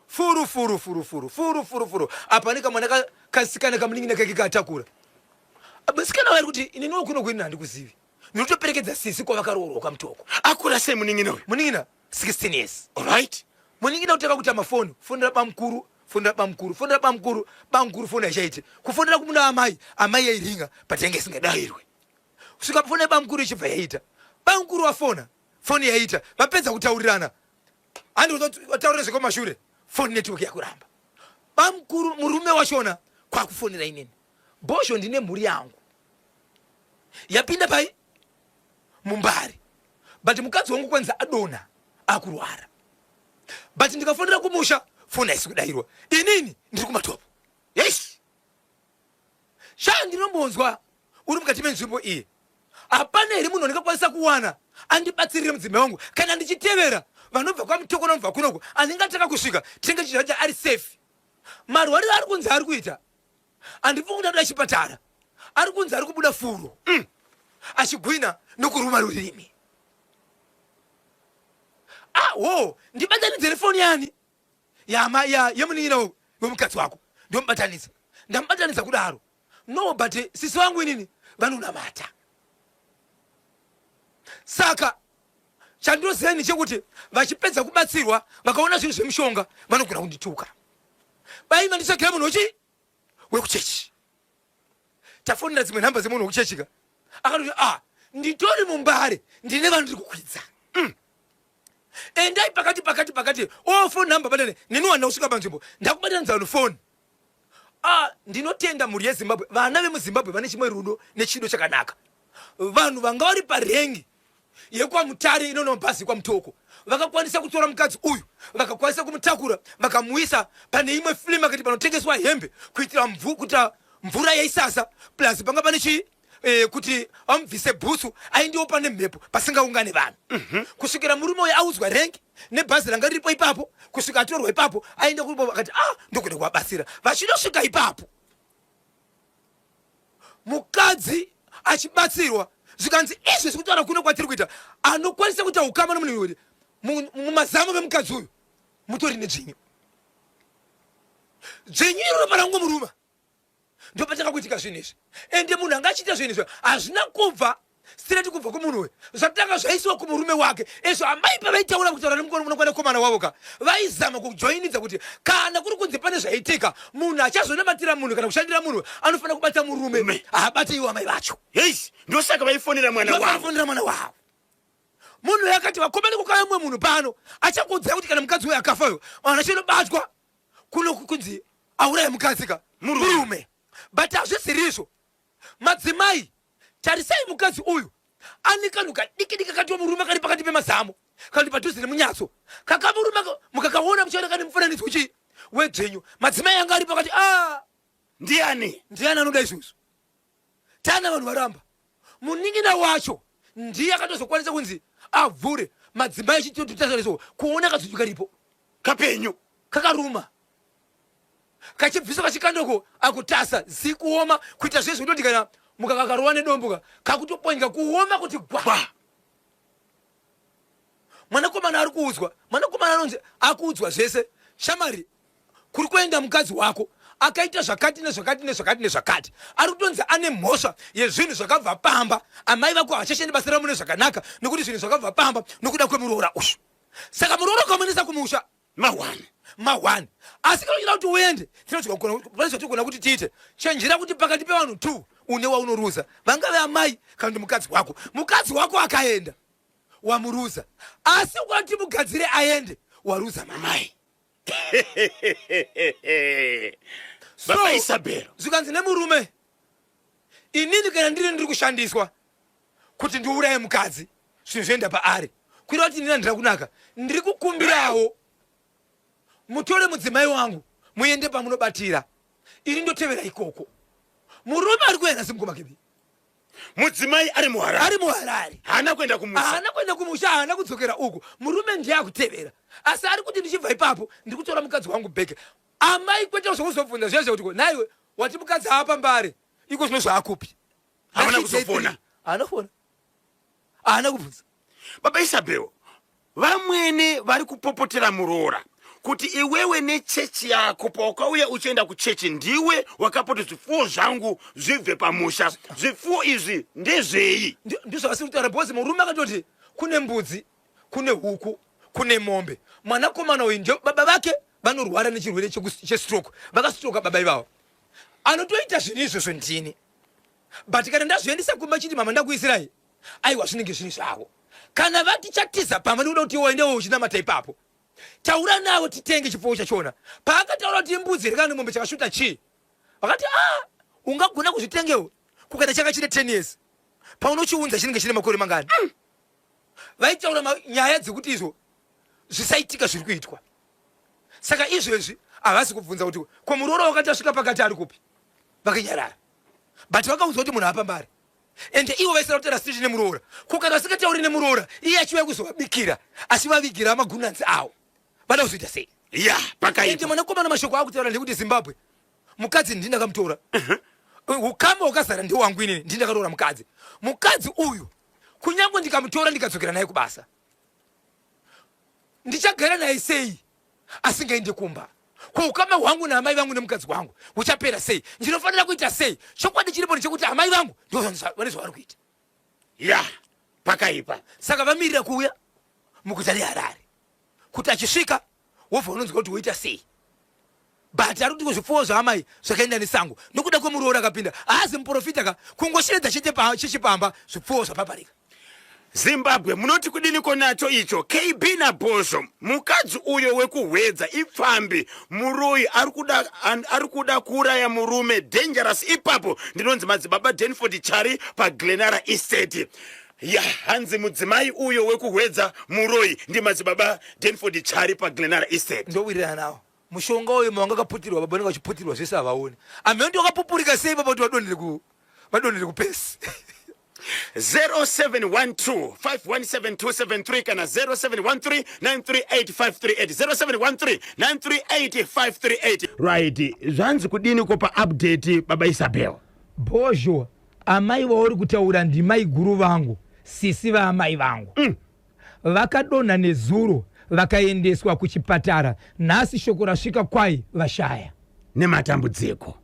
Furu furu furu furu furu furu furu. Apa ane kamwana kasikana kamunin'ina kake kaatakura. Musikana waari kuti inini wakuno kuini handikuzivi, ndinotoperekedza sisi kwavakaroorwa kwaMutoko. Akura sei munin'ina uyu? Munin'ina 16 years. Alright. Munin'ina kutanga kuita mafoni, fonera bamukuru, fonera bamukuru, fonera bamukuru, bamukuru foni haichaiti. Kufonera kumuna amai, amai yairinga but yange isingadairwe. Kusvika foni yabamukuru ichibva yaita. Bamukuru wafona, foni yaita. Vapedza kutaurirana. Handi vataurira zvekumashure, foni network yakuramba. Bamukuru murume wachona kwakufonera inini. Bhozho ndine mhuri yangu yapinda pai mumbare, but mukadzi wangu kwanzi adonha akurwara, but ndikafonera kumusha foni haisi kudairwa, inini ndiri kumatopo. Yes. Sha ndinombonzwa uri mukati menzvimbo iyi. Hapana here munhu andingakwanisa kuwana andibatsirire mudzimai wangu kana ndichitevera vanobva kwaMutoko vanobva kunoko anenge atanga kusvika tinenge tichiziva ari safe. Marwariro ari kunzi ari kuita handifungi kuti anoda chipatara ari kunzi ari kubuda furo achigwina nokuruma rurimi. Ah, wo ndibatanidzere foni yani yama ya yemunin'ina wemukadzi wako ndomubatanidza ndamubatanidza kudaro no but sisi vangu inini vanonamata saka chandinoziva ini chekuti vachipedza kubatsirwa vakaona zvinhu zvemushonga vanogona kundituka bai manditsvagira munhu wechi wekuchechi tafonera dzimwe nhamba dzemunhu wekuchechika akatoti a ah, nditori mumbare ndine vanhu ndiri kukwidza Endai pakati pakati pakati o oh, phone number batane neni wanda kusvika panzvimbo ndakubatanidza vanhu phone ah, ndinotenda mhuri yezimbabwe vana vemuzimbabwe vane chimwe rudo nechido chakanaka vanhu vanga vari parengi yekwamutare inoona mabhazi ekwamutoko vakakwanisa kutora mukadzi uyu vakakwanisa kumutakura vakamuisa pane imwe flea market panotengeswa hembe kuitira mvu, kuitira mvura yaisasa plus panga pane chii eh, kuti amubvise bhutsu aindiwo pane mhepo pasingaungane vanhu mm -hmm. kusvikira murume uyo audzwa rengi nebhazi ranga riripo ipapo kusvika atorwa ipapo aenda kuripo akati ah ndokuenda kuvabatsira vachinosvika ipapo mukadzi achibatsirwa zvikanzi izvi zvikutaura kuno kwatiri kuita anokwanisa kuita ukama nomunhu uyu mumazamo memukadzi uyu mutori nedzvinyu dzvinyu iroro parangomuruma ndopatanga kuitika zvinhu izvi ende munhu anga achiita zvinhu izvi hazvina kubva straight kubva kumunhu uyu zvatanga zvaisiwa kumurume wake ezvo amai pavaitaura kutaura nemwanakomana wavo ka vaizama kujoinidza kuti kana kuri kunzi pane zvaitika munhu achazonamatira munhu kana kushandira munhu anofanira kubata murume haabate iwo amai vacho yes ndosaka vaifonera mwana wavo mwana wavo munhu uyo akati vakomana kukauya mumwe munhu pano achakuudzai kuti kana mukadzi uyo akafa uyo vanhu achinobatwa kuno kunzi auraye mukadzi ka murume but hazvisirizvo madzimai tarisai mukadzi uyu ane kanhu kadiki diki kakatiwa murume kari pakati pemazamo kandi padhuze nemunyatso kakamurume mukakaona muchaona kane mufananidzo chii wedzvenyu madzimai anga ari pakati a ah! ndiani ndiani anoda izvozvo tana vanhu varamba munin'ina wacho ndiye akatozokwanisa kunzi avhure madzimai echitotariswa kuona kadzvunyu karipo kapenyu kakaruma kachibviswa kachikandoko akutasa zikuoma kuita zvezvi kutoti kana mukakakarova nedombo ka kakutopwanyika kuoma kuti gwa mwanakomana ari kuudzwa mwanakomana anonzi akuudzwa zvese shamari kuri kuenda mukadzi wako akaita zvakati nezvakati nezvakati nezvakati ari kutonzi ane mhosva yezvinhu zvakabva pamba amai vako havachashandi basa ravo mune zvakanaka nekuti zvinhu zvakabva pamba nokuda kwemuroora uyu saka muroora ukamuendesa kumusha mahwani mahwani asi kana uchida kuti uende pane zvatigona kuti tiite chenjera kuti pakati pevanhu two une waunoruza vangave amai kana kuti mukadzi wako mukadzi wako akaenda wamuruza asi ukati mugadzire aende waruza mamai Baba Isabel zvikanzi nemurume inini kana ndiri ndiri kushandiswa kuti ndiuraye mukadzi zvinhu zvoenda paari kuita kuti inini handira kunaka ndiri kukumbirawo mutore mudzimai wangu muende pamunobatira ini ndotevera ikoko murume ari kuenda semukoma kebi mudzimai ari muharare ari muharare haana kuenda kumusha haana kuenda kumusha haana kudzokera uku murume ndiye akutevera asi ari kuti ndichibva ipapo ndiri kutora mukadzi wangu bheke amai kwete zvokuzobvunza zviya zvekuti nhaiwe wati mukadzi aapa mbare iko zvino zvaakupi havana kuzofona haana kufona haana kubvunza baba isabel Vamwene vari kupopotera muroora kuti iwewe nechechi yako pawakauya uchienda kuchechi ndiwe wakapoti zvipfuwo zvangu zvibve pamusha zvipfuwo izvi ndezvei ndizvo vasiri kutaura because murume akatoti kune mbudzi kune huku kune mombe mwanakomana uyu ndio baba vake vanorwara nechirwere chestroke vakastroka baba ivavo anotoita zvinhu izvozvo ndini but kana ndazviendesa kumba chiti mama ndakuisirai aiwa zvinenge zviri zvavo kana vati chatiza pamba nekuda kuti waendewo uchinamata ipapo taura navo titenge chipfuwo chachona paakataura kuti imbudzi here kana mombe chakashuta chii vakati a ah, ungagona kuzvitengewo kukaita changa chine 10 years paunochiunza chinenge chine makore mangani Vaitaura nyaya dzekuti izvo zvisaitika zviri kuitwa. Saka izvezvi havasi kubvunza kuti ko muroora wakati asvika pakati ari kupi, vakanyarara. But vakaudzwa kuti munhu apambare. Ende ivo vaisara kutaura straight nemuroora. Ko kana vasingatauri nemuroora, iye achiuya kuzovabikira, achivavigira magunanzi awo. Vada kuzoita sei? Ya, Ende pakaipa. mwanakomana mashoko akutaura ndekuti Zimbabwe mukadzi ndini ndakamutora. Ukama hwakazara ndewangu inini, ndini ndakaroora mukadzi. Mukadzi uyu kunyange ndikamutora ndikadzokera naye kubasa, ndichagara naye sei asingaende kumba? Ko ukama hwangu naamai vangu nemukadzi wangu huchapera sei? Ndinofanira kuita sei? Chokwadi chiripo ndechekuti amai vangu ndivo vane zvavari kuita. Ya, pakaipa. Saka vamirira kuuya muguta reHarare kuti achisvika wobva unonzwa kuti woita sei. But ari kuti zvipfuwo zvaamai zvakaenda nesango nokuda kwemuroora akapinda. Haazi muprofita ka, kungosheedza chete chichipamba zvipfuwo zvapaparika. Zimbabwe munoti kudiniko nacho icho KB naBhozho mukadzi uyo wekuhwedza ipfambi muroyi arikuda arikuda kuuraya murume dangerous ipapo ndinonzi madzibaba Denford Chari paGlenara Estate ya hanzi mudzimai uyo wekuhwedza muroyi ndimadzibaba Denford Chari paGlenara Estate. Ndowirirana nawo mushonga uyo mawanga akaputirwa baba vanenge vachiputirwa zvese havaoni amheno ndi wakapupurika sei baba kuti vadonhere ku vadonhere kupesi 0712517273 kana 0713938538 0713938538 right zvanzi kudini ko paupdate baba Isabel Bhozho amai vauri kutaura ndimai guru vangu sisi vaamai vangu mm. Vakadonha nezuro vakaendeswa kuchipatara nhasi shoko rasvika kwai vashaya. Nematambudziko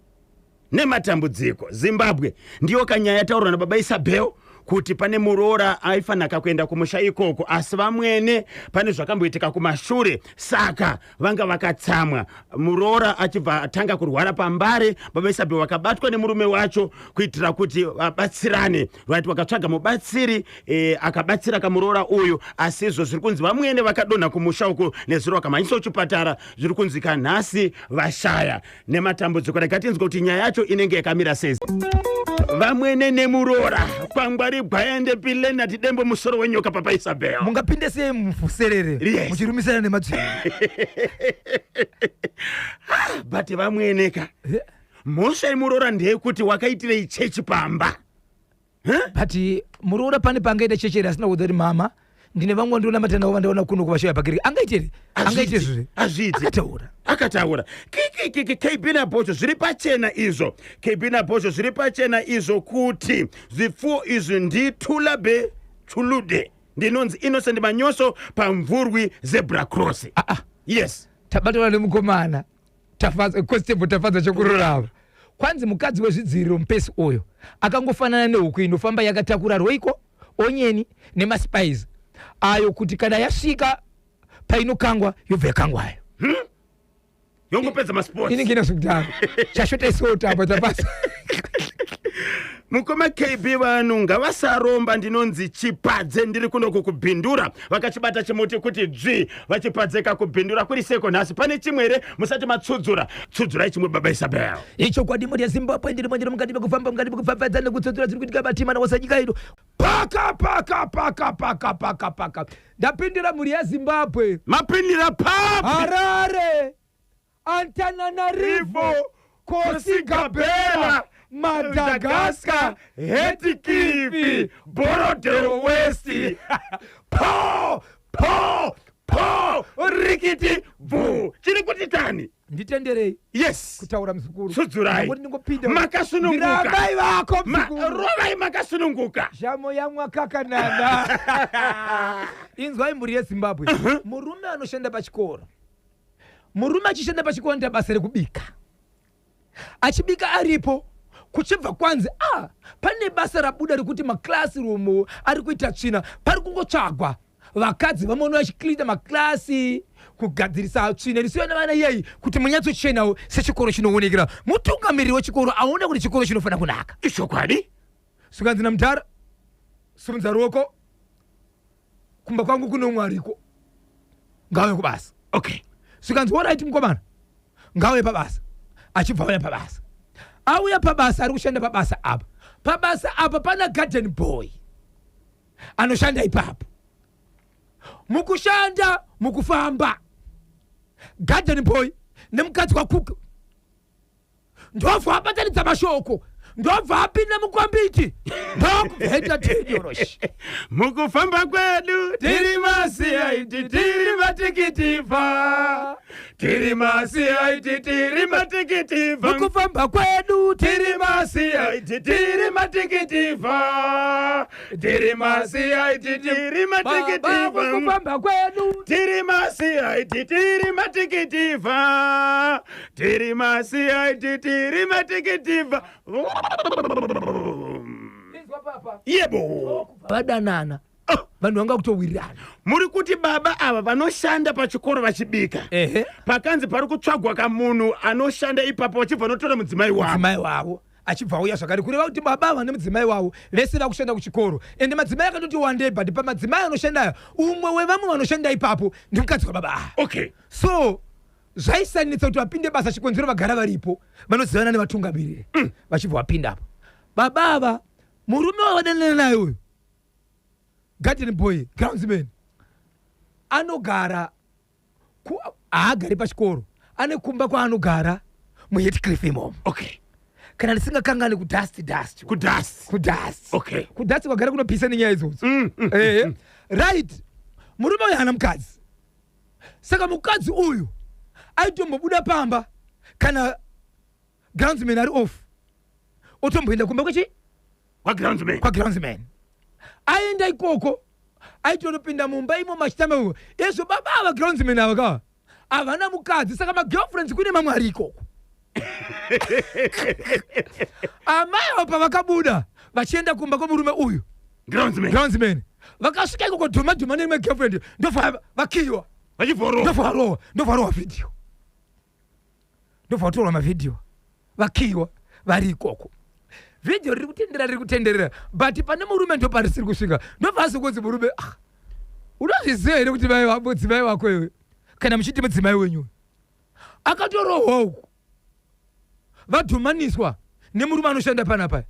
nematambudziko Zimbabwe ndiyo kanyaya yataurwa nababa Isabel kuti pane muroora aifanaka kuenda kumusha ikoko asi vamwene pane zvakamboitika kumashure saka vanga vakatsamwa muroora achibva atanga kurwara pambare baba Isabel vakabatwa nemurume wacho kuitira kuti vabatsirane right vakatsvaga mubatsiri e, akabatsira kamuroora uyu asi izvo zviri kunzi vamwene vakadonha kumusha uku nezuro vakamhanyiswa kuchipatara zviri kunzi kanhasi vashaya nematambudziko rega tinzwe kuti nyaya yacho inenge yakamira sei vamwene nemuroora kwangwari gwaendepi lenard dembo musoro wenyoka papa isabel mungapinde sei mufuserere Yes. muchirumisana nemadzvinyu but vamwene ka mhosva yemuroora ndeyekuti wakaitirei chechi pamba but muroora pane pangaita chechi here asina kuudza kuti mama ndine vamwe vandinonamata navo vandaona kuno kuvashaya pakereke angaite here angaite izvozvo hazviiti akataura akataura kikikiki kb nabhozho zviri pachena izvo kb nabhozho zviri pachena izvo kuti zvipfuwo izvi nditulabe chulude ndinonzi innocent manyoso pamvurwi zebra cross ah, ah. yes tabatana nemukomana Tafadza Constable Tafadza Chokururava kwanzi mukadzi wezvidziviriro mupesi uyo akangofanana nehuku inofamba yakatakura roiko onyeni nemaspice ayo kuti kana yasvika painokangwa yobva yakangwayo hmm? yongopedza masports inenge ina zvekudaro chashota isota apa tapasa mukoma kb vanhu ngavasaromba ndinonzi chipadze ndiri kunoku kubhindura vakachibata chimuti kuti dzvi vachipadzeka kubhindura kuri seko nhasi pane chimwe here musati matsudzura tsudzurai chimwe baba isabel ichokwadi mhuri yezimbabwe ndiri mandiri mukati mekufamba mukati mekupfapfadza nekutsudzura dziri kuitika matima naosa nyika ino paka paka paka paka paka paka ndapindira mhuri yezimbabwe mapindira papi harare Antananarivo, Kosigabela, Madagascar, Hetikifi, Borrowdale West. Po, po, po, rikiti, bvu. Chiri kuti tani? Nditenderei. Yes. Kutaura mzukuru. Sudzurai. Ngokuti ndingopinda. Makasununguka. Ndirambai vako mzukuru. Rovai makasununguka. Zhamo yamwa kakanana. Inzwai mhuri yeZimbabwe. Murume anoshanda pachikoro. Murume achishanda pachikoro anoita basa rekubika. Achibika aripo kuchibva kwanzi ah, pane basa rabuda rekuti maclassroom ari kuita tsvina, pari kungotsvagwa vakadzi vamwe vachicleana maklasi kugadzirisa tsvina inosiyiwa nevana iyeyi kuti munyatsochenawo sechikoro chinoonekera. Mutungamiriri wechikoro aona kuti chikoro chinofanira kunaka. Ichokwadi. Zvikanzi namudhara, simudza ruoko. Kumba kwangu kune umwe ariko ngauye kubasa. Okay. Zvikanzi orit mukomana ngauye pabasa. Achibva auya pabasa. Auya pabasa ari kushanda pabasa apa. Pabasa apa pana garden boy anoshanda ipapo. Mukushanda mukufamba garden boy nemukadzi wakuka ndobva abatanidza mashoko. Ndobva apinda mukombiti, ndokubveta tedioroshi. Mukufamba kwedu tiri maCID, tiri matikitivha, tiri maCID, tiri matikitivha. Mukufamba kwedu tiri maCID, tiri matikitivha, tiri maCID, tiri matikitivha. Mukufamba kwedu tiri maCID, tiri matikitivha, tiri maCID, tiri matikitivha. Yebo, vadanana. Oh. Vanhu vanga kutowirirana. Muri kuti baba ava vanoshanda pachikoro vachibika. Ehe. Pakanzi pari kutsvagwa kamunhu anoshanda ipapo, vachibva notora mudzimai wavo. Mudzimai wavo achibva auya zvakare, kureva kuti baba ava nemudzimai wavo vese vakushanda kuchikoro, ende madzimai akatoti wandei, but pamadzimai anoshandaya umwe wevamwe vanoshanda ipapo ndimukadzi wababa ava. So zvaisanetsa kuti vapinde basa, chikonzero vagara varipo, vanozivana nevatungamiriri. Vachibva vapinda apo baba ava, murume wavadanana naye uyu, garden boy, groundsman, anogara haagari pachikoro, ane kumba kwaanogara muHatcliffe imomo. Kana ndisingakangani, kudust dust. Kudust. Kudust. Kudust kwagara kunopisa nenyaya idzodzo. Right, murume uyu haana mukadzi, saka mukadzi uyu aitombobuda pamba kana groundsman ari off, otomboenda kumba kwechi kwagroundsman. Kwagroundsman. Aenda ikoko, aitonopinda mumba imo machitamba imo. Ezvo baba ava, groundsman ava kava havana mukadzi, saka magirlfriends kune mamwe ari ikoko. Amai ava pavakabuda vachienda kumba kwemurume uyu, groundsman, groundsman, vakasvika ikoko dhuma dhuma nerimwe girlfriend, ndobva vakiyiwa. Vachivhorowa. Ndobva varohwa, ndobva varohwa vhidhiyo, ndobva vatorwa mavhidhiyo vakiyiwa vari ikoko. Vhidhiyo riri kutenderera, riri kutenderera, but pane murume ndo parisiri kusvika. Ndobva azokonzi murume, "Ah, unozviziva here kuti mudzimai wako iwe, kana muchiti mudzimai wenyu, akatorohwa uku, vadhumaniswa nemurume anoshanda panapa?"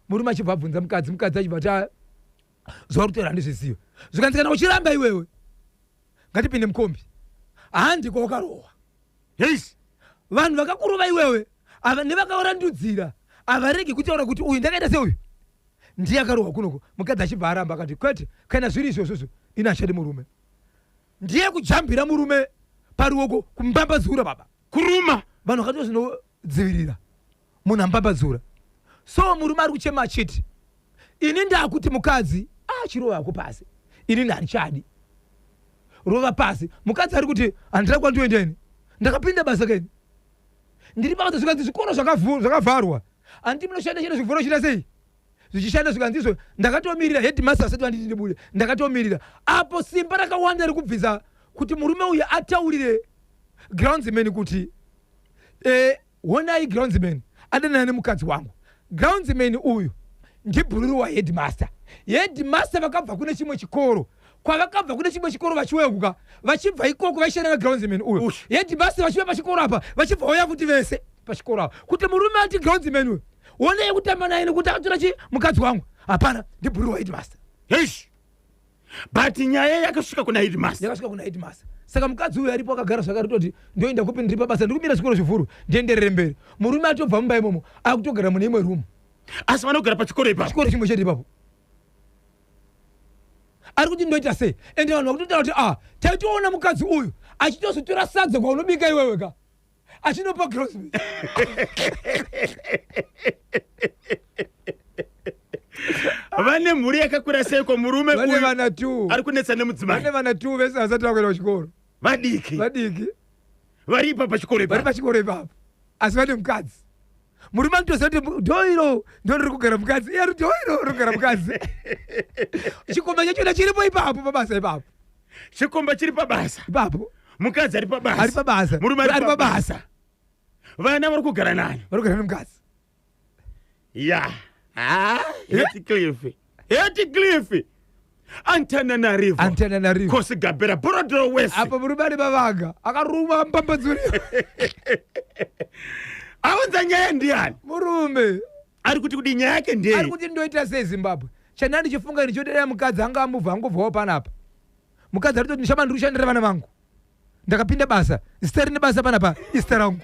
Murume achibva abvunza mukadzi, mukadzi achibva ati, "Ah, zuva rutora handizviziva." Zvikanzi, "Kana uchiramba iwewe, ngatipinde mukombi, handiko wakarohwa." Vanhu vakakurova iwewe ava nevakarandudzira havaregi kutaura kuti uyu ndakaita seuyu ndiye akarohwa kunoko. Mukadzi achibva aramba, akati, "Kwete, kana zviri izvozvozvo ini hachadi murume." Ndiye kujambira murume paruoko, kumbambadzura baba. Kuruma. Vanhu vakati zvinodzivirira munhu ambambadzura. So murume ari kuchema achiti, "Ini ndakuti mukadzi achirovako pasi, inini handichadi, rova pasi." Mukadzi ari kuti, "Handina kwandiendeni, ndakapinda basa keni, ndiri pabasa." Zvikanzi zvikoro zvakavharwa, handiti munoshanda chete, zvivhuro chita sei zvichishanda? Zvikanzi izvo ndakatomirira headmaster asati vanditi ndibude, ndakatomirira apo. Simba rakawanda rikubvisa kuti murume uyu ataurire groundsman kuti, "Honai, groundsman adanana nemukadzi wangu." Groundsman uyu ndibhururu waheadmaster. Headmaster vakabva kune chimwe chikoro, kwavakabva kune chimwe chikoro vachiweuka, vachibva ikoko vaishanda nagroundsman uyu. Ush. Headmaster vachiuya pachikoro apa, vachibva uya kuti vese pachikoro apa, kuti murume ati groundsman uyu, "Honai kutamba naye nekuti akatora chi mukadzi wangu." Hapana, ndibhururu waheadmaster. Heish, but nyaya yakasvika kuna headmaster. Yakasvika kuna headmaster. Saka mukadzi uyu aripo akagara zvakare, toti ndoenda kupi? Ndiri pabasa, ndiri kumira chikoro chivhuru, ndienderere mberi. Murume atobva mumba imomo, akutogara mune imwe rumu. Asi vanogara pachikoro ipapo? Chikoro chimwe chete ipapo. Ari kuti ndoita sei? Ende vanhu vakutotaura kuti, "Ah, taitoona mukadzi uyu achitozotora sadza kwaunobika iwewe ka, achinopa groundsman." Vane mhuri yakakura seiko murume Vane uyu vana two. ari kunetsa nemudzimai? Vane vana two, vese vasati vakuenda kuchikoro. Vadiki. Vadiki. Vari ipa pachikoro Vari ipapo. Pachikoro ipapo, asi vane mukadzi. Murume anotoziva kuti dhoiro ndo riri kugara mukadzi, iye ari dhoiro riri kugara mukadzi. Chikomba chachona chiripo ipapo pabasa ipapo. Chikomba chiri pabasa. Ipapo. Mukadzi ari pabasa. Ari pabasa. Murume ari pabasa. Vana vari kugara nani? Vari kugara nemukadzi. Ya, Hatcliffe, Hatcliffe, Antananarivo. Antananarivo. Kosi Gabera, Borrowdale West. Apo murume ane mavanga, akaruma mbambadzuri. Aunza nyaya ndiani? Murume. Ari kuti kudi nyaya yake Ari ndei? kuti ndoita sei, Zimbabwe? Chanda ndichifunga ndichodera mukadzi anga amubva, angobvawo panapa. Mukadzi ari kutoti, "Ndishama, ndiri kushandira vana vangu, ndakapinda basa, zita rine basa panapa izita rangu."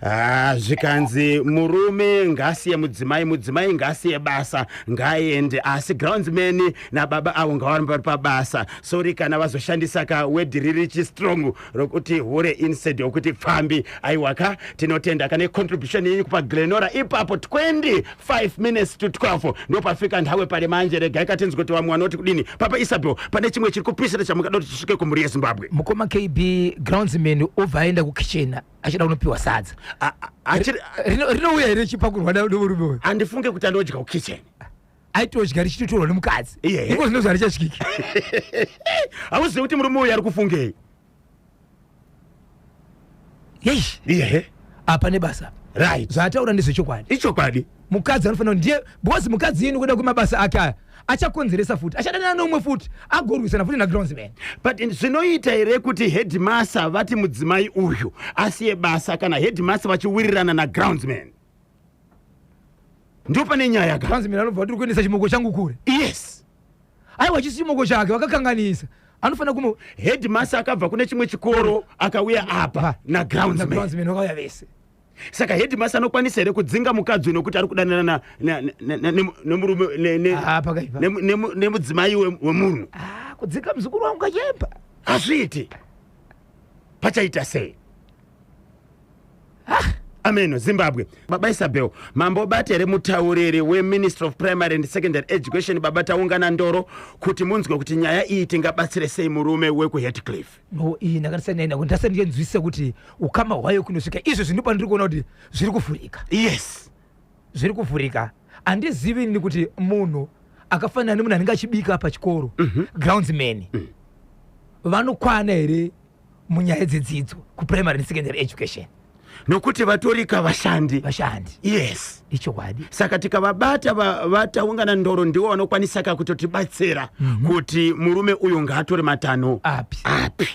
Ah, zvikanzi murume ngasiye mudzimai, mudzimai ngasiye basa, ngaaende, asi groundsman nababa avo ngavarambe vari pabasa. Sori kana vazoshandisa ka wedhi riri chistrong rokuti hure instead yokuti pfambi. Aiwa ka, tinotenda kane contribution yenyu kupa Glenora ipapo. 25 minutes to 12 ndopafika nthawe pale manje. Regai katinzwe kuti vamwe vanoti kudini. Papa Isabel, pane chimwe chiri kupisira chamungada kuti chisvike kumhuri yeZimbabwe? Mukoma KB, groundsman obva aenda kukitchen achida kunopiwa sadza. Rinouya here chipakurwa nomurume uyu? Handifunge kuti andodya kukitchen. Aitodya richitotorwa nemukadzi. Iye. Iko zvino zvarichasvikiki. Hauzivi kuti murume uyu ari kufungei. Yeish. Iyehe. Apa nebasa. Zvaataura ndezvechokwadi. Ichokwadi. Mukadzi anofanira ndiye, because mukadzi yeni kuda kwemabasa ake aya achakonzeresa futi, achadanana neumwe futi, agorwisana futi nagroundsman. But zvinoita here kuti headmaster vati mudzimai uyu asiye basa kana headmaster vachiwirirana nagroundsman? Ndo pane nyaya ka. Groundsman anobva kuti kuendesa chimoko changu kure. Yes. Aiwa, chisi chimoko chake, vakakanganisa, anofanira kumu Headmaster akabva kune chimwe chikoro akauya apa nagroundsman. Nagroundsman vakauya vese. Saka headmaster anokwanisa here kudzinga mukadzi uyu nokuti ari kudanana nemurume Ah, pakaipa. nemudzimai wemunhu? Ah, kudzinga muzukuru wangu kachemba. Hazviiti. Pachaita sei? Ameno Zimbabwe. Baba Isabel, mambobata here mutauriri weMinistry of Primary and Secondary Education, Baba Taungana Ndoro, kuti munzwe kuti nyaya iyi tingabatsire sei murume wekuHatcliffe? No, iyi ndakandisanaina kuti ndasati ndichinzwisisa kuti ukama hwayo kunosvika izvo zvino pandiri kuona kuti zviri kuvhurika. Zviri kuvhurika. Handizivi ini kuti munhu akafanana nemunhu anenge achibika pachikoro, groundsman, vanokwana here munyaya dzedzidzo kuprimary and secondary education? Nokuti vatorika vashandi. Vashandi. Ichokwadi. Saka tikavabata vaTaungana Ndoro, ndivo vanokwanisaka kutotibatsira kuti murume uyu ngaatore matanho api. Api,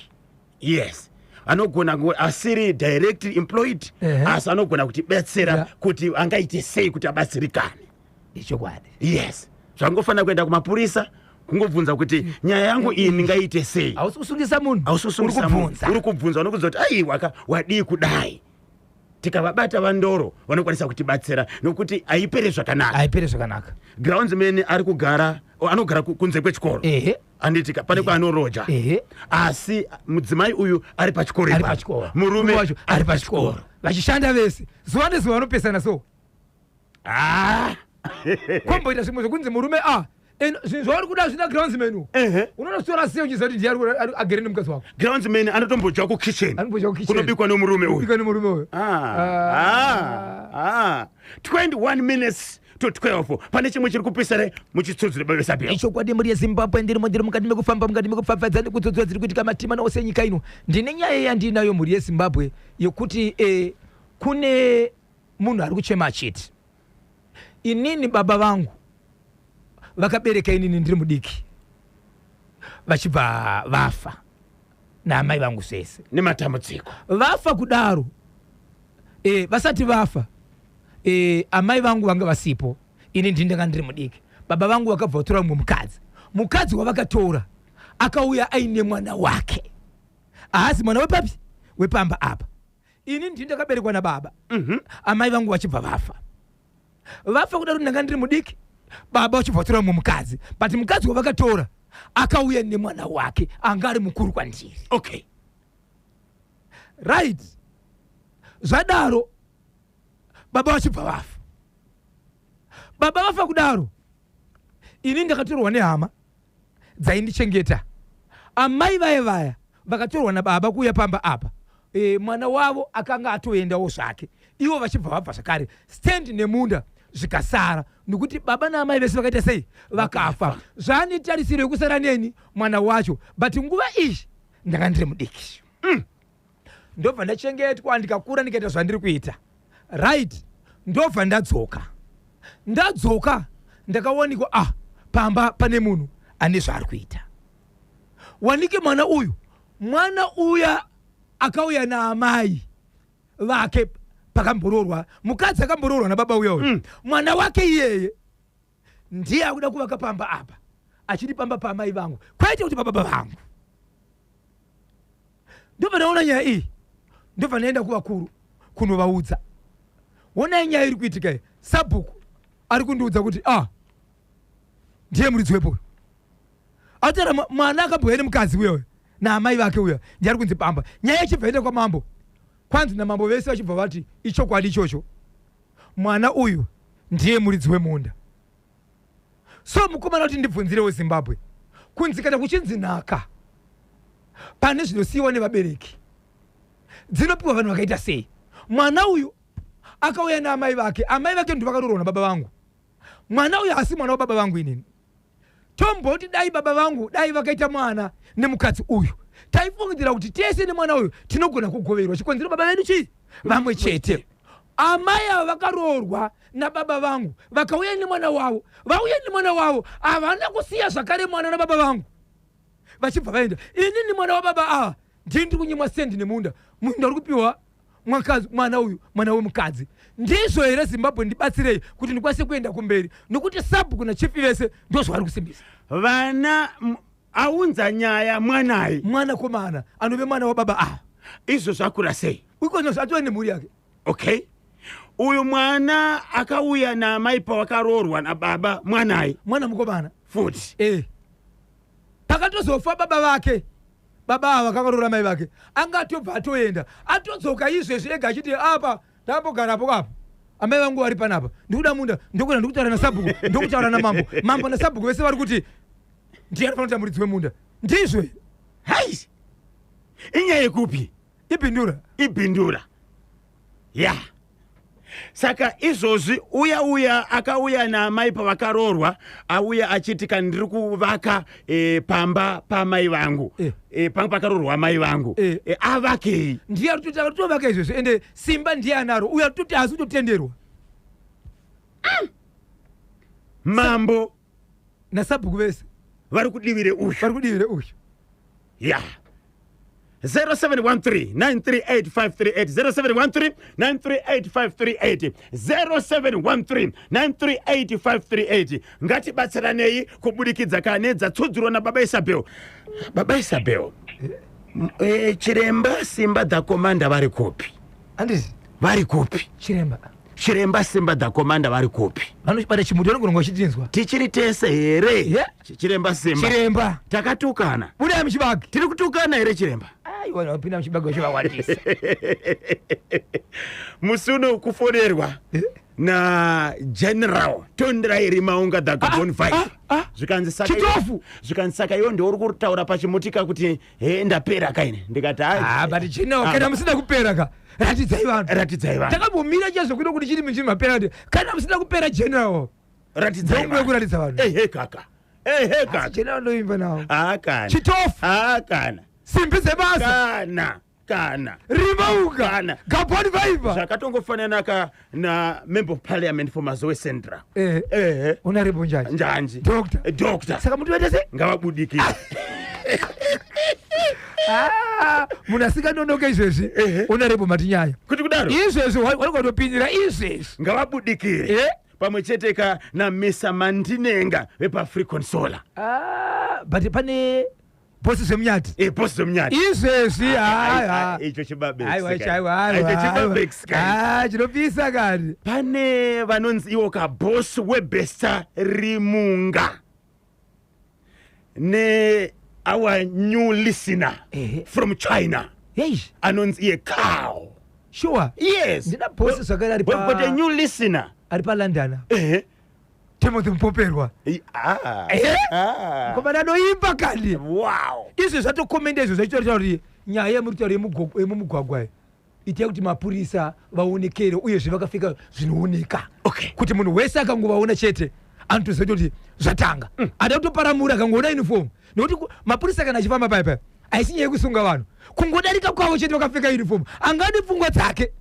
yes. Anogona asiri directly employed, asi anogona kutibetsera kuti angaite sei kuti abatsirikane. Ichokwadi. Yes, zvangofanira kuenda kumapurisa kungobvunza kuti nyaya yangu iyi ndingaite sei. Hausi kusungisa munhu. Hausi kusungisa Uri munhu. kubvunza. Uri kubvunza, unokubvunza kuti aiwa ka, wadii kudai? Tikavabata vaNdoro vanokwanisa kutibatsira nokuti haipere zvakanaka. Haipere zvakanaka. Groundsman ari kugara, anogara kunze kwechikoro. Handitika pane kwaanoroja, asi mudzimai uyu ari pachikoro Ari ipapo. pachikoro. Murume wacho ari pachikoro, vachishanda vese zuva nezuva, vanopesana so. Kwamboita zvimwe zvokunzi murume a zvinhu zvauri kuda zvina groundsman u. Unonotora sei uchiziva kuti ndiye agere nemukadzi wako? Groundsman anotombodya kukitchen. Anombodya kukitchen. Kunobikwa nomurume uyu. Kubikwa nemurume uyu. Ah, ah, ah. 21 minutes to 12. Pane chimwe chiri kupisa re muchitsudzure, Baba Sabia? Ichokwadi, mhuri yeZimbabwe, ndirimo, ndiri mukati mekufamba, mukati mekupfapfadza nekudzodzwa dziri kuitika matima ose enyika ino. Ndine nyaya yandinayo, mhuri yeZimbabwe, yekuti kune munhu ari kuchema achiti, inini baba vangu vakabereka inini ndiri mudiki, vachibva vafa naamai vangu zvese. Nematambudziko. Vafa kudaro, vasati vafa, amai vangu vanga vasipo, ini ndini ndanga ndiri mudiki. Baba vangu vakabva vatora mumwe mukadzi. Mukadzi wavakatora akauya aine mwana wake, haasi mwana wepapi, wepamba apa. Ini ndini ndakaberekwa nababa, amai vangu vachibva vafa. Vafa kudaro ndanga ndiri mudiki, baba vachibva vatora mumwe mukadzi, but mukadzi wavakatora akauya nemwana wake anga ari mukuru kwandiri. Right, zvadaro baba vachibva vafa. Baba vafa kudaro, ini ndakatorwa nehama dzaindichengeta. Amai vaya vaya vakatorwa nababa kuuya pamba apa, mwana wavo akanga atoendawo zvake, ivo vachibva vabva zvakare. Stand nemunda zvikasara nekuti baba naamai vese vakaita sei? Vakafa. Zvane tarisiro yekusara neni mwana wacho, but nguva iyi ndanga ndiri mudiki. Ndobva ndachengetwa, ndikakura, ndikaita zvandiri kuita. Right, ndobva ndadzoka. Ndadzoka ndakawanikwa, ah, pamba pane munhu ane zvaari kuita. Wanike mwana uyu, mwana uya akauya naamai vake pakamboroorwa mukadzi akamboroorwa nababa uya uyu. Mwana wake iyeye ndiye akuda kuvaka pamba apa, achidi pamba paamai vangu, kwete kuti pababa vangu. Ndobva ndaona nyaya iyi, ndobva ndaenda kuvakuru. Kunovaudza, honai nyaya iri kuitika iyi. Sabhuku ari kundiudza kuti ah, ndiye muridzi wepo. Ataura mwana akambouya nemukadzi uyoyo naamai vake uyo, ndiye ari kunzi Bamba. Nyaya ichibva enda kwamambo, kwanzi namambo vese vachibva vati ichokwadi ichocho, mwana uyu ndiye muridzi wemunda. So mukomana kuti ndibvunzirewo Zimbabwe, kunzi kana kuchinzi nhaka pane zvinosiyiwa nevabereki, dzinopiwa vanhu vakaita sei? Mwana uyu akauya naamai vake, amai vake ndo vakaroorwa nababa vangu. Mwana uyu asi mwana wababa vangu inini. Tomboti dai baba vangu dai vakaita mwana nemukadzi uyu, taifungidzira kuti tese nemwana uyu tinogona kugoverwa chikonzero baba vedu chii vamwe chete. Amai ava vakaroorwa nababa vangu, vakauya nemwana wavo, vauya nemwana wavo havana kusiya zvakare mwana nababa vangu, vachibva vaenda. Inini mwana wababa ava ndini ndiri kunyimwa sendi nemunda, munda uri kupiwa mwakazi, mwana uyu mwana wemukadzi. Ndizvo here Zimbabwe? Ndibatsirei kuti ndikwanise kuenda kumberi, nokuti sabhuku nachief vese ndozvavari kusimbisa. Vana aunza nyaya mwanai? Mwanakomana anove mwana wababa ava. Izvo zvakura sei? Ikozvino atove nemhuri yake. Okay, uyu mwana akauya naamai pawakaroorwa nababa, mwanai? Mwana mukomana. Futi? Eh, pakatozofa baba vake, baba ava vakaroora mai vake, anga atobva atoenda, atodzoka izvezvi ega achiti apa ndambogarapo apa, amai vangu vari panapa, ndikuda munda, ndokuna ndikutaura nasabhuku, ndokutaura namambo, mambo nasabhuku vese vari kuti ndiye anofanira kuita muridzi wemunda. Ndizvo here? Hai, inyaya yekupi? Ibhindura. Ibhindura ya. Saka izvozvi uya uya akauya naamai pavakaroorwa, auya achiti kana ndiri kuvaka pamba pamai vangu, panga pakaroorwa amai vangu, avakei? Ndiye ari kutoti akatovaka izvezvi, ende simba ndiye anaro. Uyo ari kutoti haasi kutotenderwa. Mambo nasabhuku vese vari kudivire uyu. Vari kudivire uyu. Ya, 0713 938 0713 938 0713 938. Ngatibatsiranei kubudikidza kane dzatsudzurwa nababa Isabel. Baba Isabel, chiremba Simba the Commander vari kupi? Handiti? Vari kupi? Chiremba. Chiremba Simba the Commander vari kupi? Vanobata chimuti, vanogona vachitinzwa. Tichiri tese here? Yeah. Chiremba Simba. Chiremba. Takatukana. Budai muchibage. Tiri kutukana here, chiremba? Aiwa, vapinda muchibage vachivawandisa. Musi uno kufonerwa na General Tonderai Rimaunga the Gabon 5, zvikanzi saka Chitofu. Zvikanzi saka iwo ndiwo uri kutaura pachimutika kuti he, ndapera kaine. Ndikati Ah, but general, Ah, kana musina kupera ka, ratidzai vanhu. Ratidzai vanhu. Takambomira chaizvo kuno kuti chiri muchiri mapera, kuti kana musina kupera, general, ratidzai ndonguva vanhu. yekuratidza vanhu. Ehe kaka, ehe kaka. General ndoimba nawo. Ah, kana. Chitofu. Ah, kana. Simbi dzebasa. Kana kana. Rimauka. Kana. Gabon Viber. Zvakatongofanana ka na member of parliament for Mazowe Central. Ehe. Honorable Njanji. Njanji. Doctor. Doctor. Saka muti waita sei? Ngavabudikire. Ah, munhu asinganonoke izvezvi. Ehe. Honorable Matinyaya. Kuti kudaro. Izvezvi wari kutopindira izvezvi. Ngavabudikire. Pamwe chete ka naMr Mandinenga vepaFreecon Solar. Ah, but pane bosi Zvemunyati. Bosi Zvemunyati. Izvezvi haya. Icho chibabex. Aiwa, icho, aiwa, Icho aiwa. chibabex kani. Ah, chinopisa kani. Pane vanonzi iwo ka boss webesta Rimunga ne our new listener from China, Yei. anonzi iye Cow. Sure. Yes. Ndina bosi zvakare ari We've got a new listener. Ari paLondon. Ehe. Timothy Mupoperwa. Ah. Ah. Komana anoimba kani. Wow. Izvi zvatokomenda, izvo zvachitoreva kuti nyaya yemuri kutaura yemumugwagwa iyi, itai kuti mapurisa vaonekere, uyezve vakafika zvinooneka, kuti munhu wese akangovaona chete anotoziva kuti zvatanga. Ada kutoparamura akangoona uniform, nekuti mapurisa kana achifamba paya paya, haisi nyaya yekusunga vanhu, kungodarika kwavo chete vakapfeka uniform, angade pfungwa dzake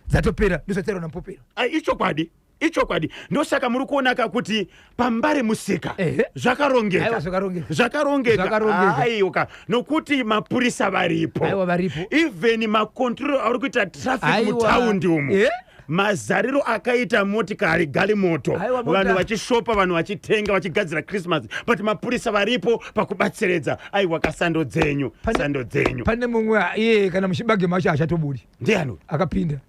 dzatopera. Ndozvataurwa naMupopera. Ah, ichokwadi, ichokwadi. Ndosaka muri kuonaka kuti pambare musika zvakarongeka. Aiwa, zvakarongeka. Zvakarongeka. Zvakarongeka. Aiwa, nokuti mapurisa varipo. Aiwa, varipo. Even macontrol auri kuita traffic Aiwa. mutaundi umu, mazariro akaita motikari galimoto, Aiwa, vanhu vachishopa, vanhu vachitenga, vachigadzira Christmas, but mapurisa varipo pakubatsiridza. Aiwa, kasando dzenyu, sando dzenyu. Pane mumwe iye kana muchibage macho haachatobudi. Ndiani? Akapinda.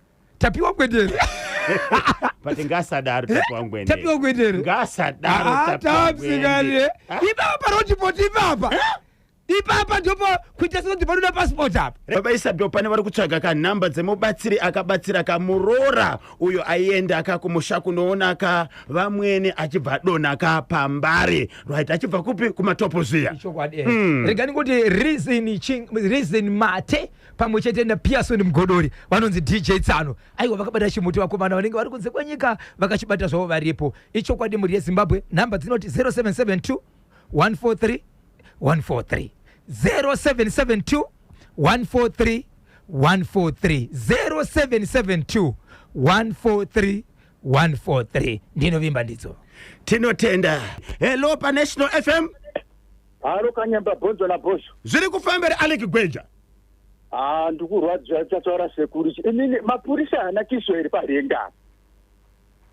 Tapiwa Ngwendere. But ngasadaro Tapiwa Ngwendere. Tapiwa Ngwendere. Ngasadaro Ah, Tapiwa Ngwendere. tapsikane. Ipapa parotipoti ipapa. Ipapa ndipo kuita sekuti panoda passport apa. Baba Isabel, pane vari kutsvaga kanhamba dzemubatsiri akabatsira kamuroora uyo aienda ka kumusha kunoona ka vamwene achibva adonha ka pambare, right, achibva kupi, kumatopo zviya. Chokwadi. Rega ndingoti Reason Ching, Reason Mate pamwe chete naPearson Mugodori vanonzi DJ Tsano, aiwa, vakabata chimuti vakomana vanenge vari kunze kwenyika vakachibata zvavo varipo. Ichokwadi, mhuri yeZimbabwe, nhamba dzinoti 0772 143 143, 0772 143 143, 0772 143 143. Ndinovimba ndidzo. Tinotenda. Hello, paNational FM. Haro, Kanyamba Bhonzo naBhozho. Zviri kufambira, Alec Gweja? Ha, ndikurwadziwa. Chataura sekuru ichi, inini mapurisa haana kiso here parenga?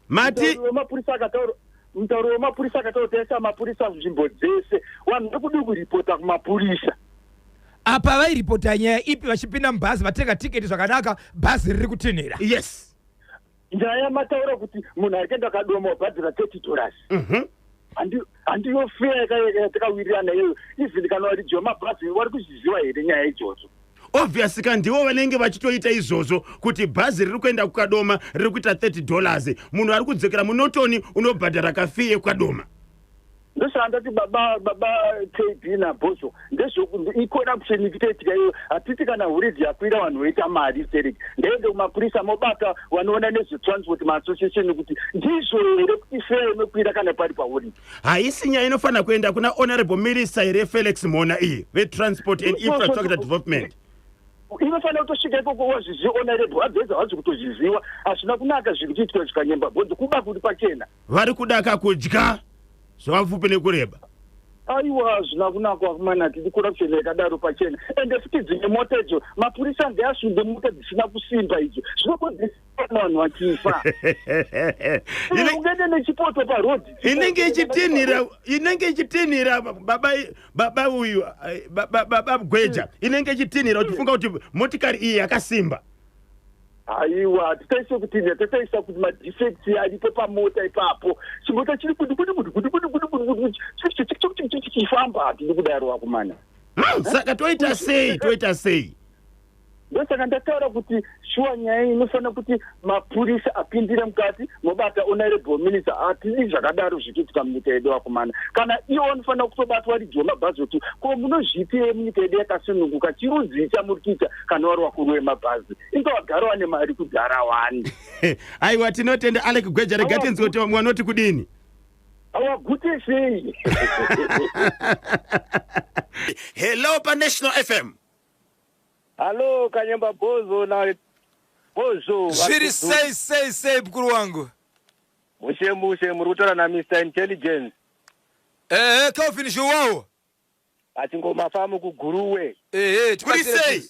Mati? Mutauri wemapurisa akataura, mutauri wemapurisa akataura kuti aisa mapurisa nzvimbo dzese. Vanhu vari kudi kuripota kumapurisa. Apa vairipota nyaya ipi vachipinda mubhazi, vatenga tiketi zvakanaka, bhazi riri kutinhira? Nyaya yamataura kuti munhu ari kuenda Kadoma wabhadhira $30, handiyo fare yatakawirirana iyoyo. Even kana varidzi vemabhazi vari kuzviziva here nyaya idzodzo? Obvious ka, ndivo vanenge vachitoita izvozvo kuti bhazi riri kuenda kuKadoma riri kuita $30, munhu ari kudzokera muNorton unobhadhara kafee yekuKadoma. Ndosaka ndati baba KB naBhozo, icorruption ikutoitika iyo. Hatiti kana huridzi yakwira vanhu voita mari stereki. Ndaende kumapurisa, mobata vanoona nezvetransport maassociation kuti ndizvo here kuti fare inokwira kana pari pahuridzi? Haisi nyaya inofanira kuenda kuna Honorable Minister here, Felix Mhona, iyi vetransport and infrastructure development? Inofanira kutosvika ikoko. Wazviziva, Honorable vabveza vazi kutozviziva. Hazvina kunaka zviri kuitika zvikanyemba bhodzi, kuba kuri pachena. Vari kudaka kudya zvavapfupi nekureba. Aiwa, hazvina kunaka vakomana, tidi corruption yakadaro pachena. Ende futi dzimwe mota idzo mapurisa ndeasunde mota dzisina kusimba idzo, zvinokonzesa vanhu vachifa. Ungaende nechipoto parodhi? Inenge ichitinhira, inenge ichitinhira, baba uyu, baba Gweja, inenge ichitinhira uchifunga kuti motikari iyi yakasimba. Aiwa, titaise kutinhira, tataisa kuti madefects aripo pamota ipapo. Chimota chiri kuti kuti kuti kuti kuti kuti kuti kuti chichifamba. Hatidi kudaro vakomana. Saka toita sei, toita sei? Ndosaka ndataura kuti shuwa nyaya iyi inofanira kuti mapurisa apindire mukati, mobata Honorable Minister. Hatidi zvakadaro zvichiitika munyika yedu vakomana. Kana iwo vanofanira kutobatwa ridzi wemabhazi kuti ko munozviitei munyika yedu yakasununguka? Chirudzii chamuri kuita kana vari vakuru vemabhazi? Inga vagara vane mari kudhara wani. Aiwa, tinotenda, Alec Gweja. Rega tinzwe kuti vamwe vanoti kudini. Awagute sei? Hello, paNational FM. Halo, Kanyemba Bozo na Bozo. Zviri sei sei sei, mukuru wangu? Mushe mushe, muri kutaura na Mr Intelligence. Ehe, Kelvin Zhuwawo. Achingoma famu kuGuruwe. Ehe. Kuri sei?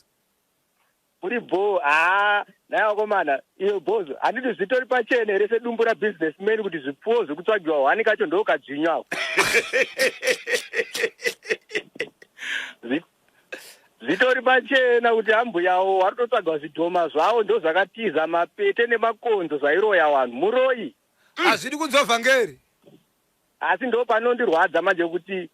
Kuri bo. Ah, naye vakomana, iyo Bozo. Handiti zvitori pachena here sedumbu rabusinessman kuti zvipfuwo zvekutsvagiwa hwani kacho ndo kadzvinywa. Zvitori pachena kuti ambuyawo vari kutotsvaga zvidhoma zvavo ndo zvakatiza mapete nemakonzo zvairoya vanhu. Muroyi. Hazvidi kunzwa vhangeri. Asi ndo panondirwadza manje kuti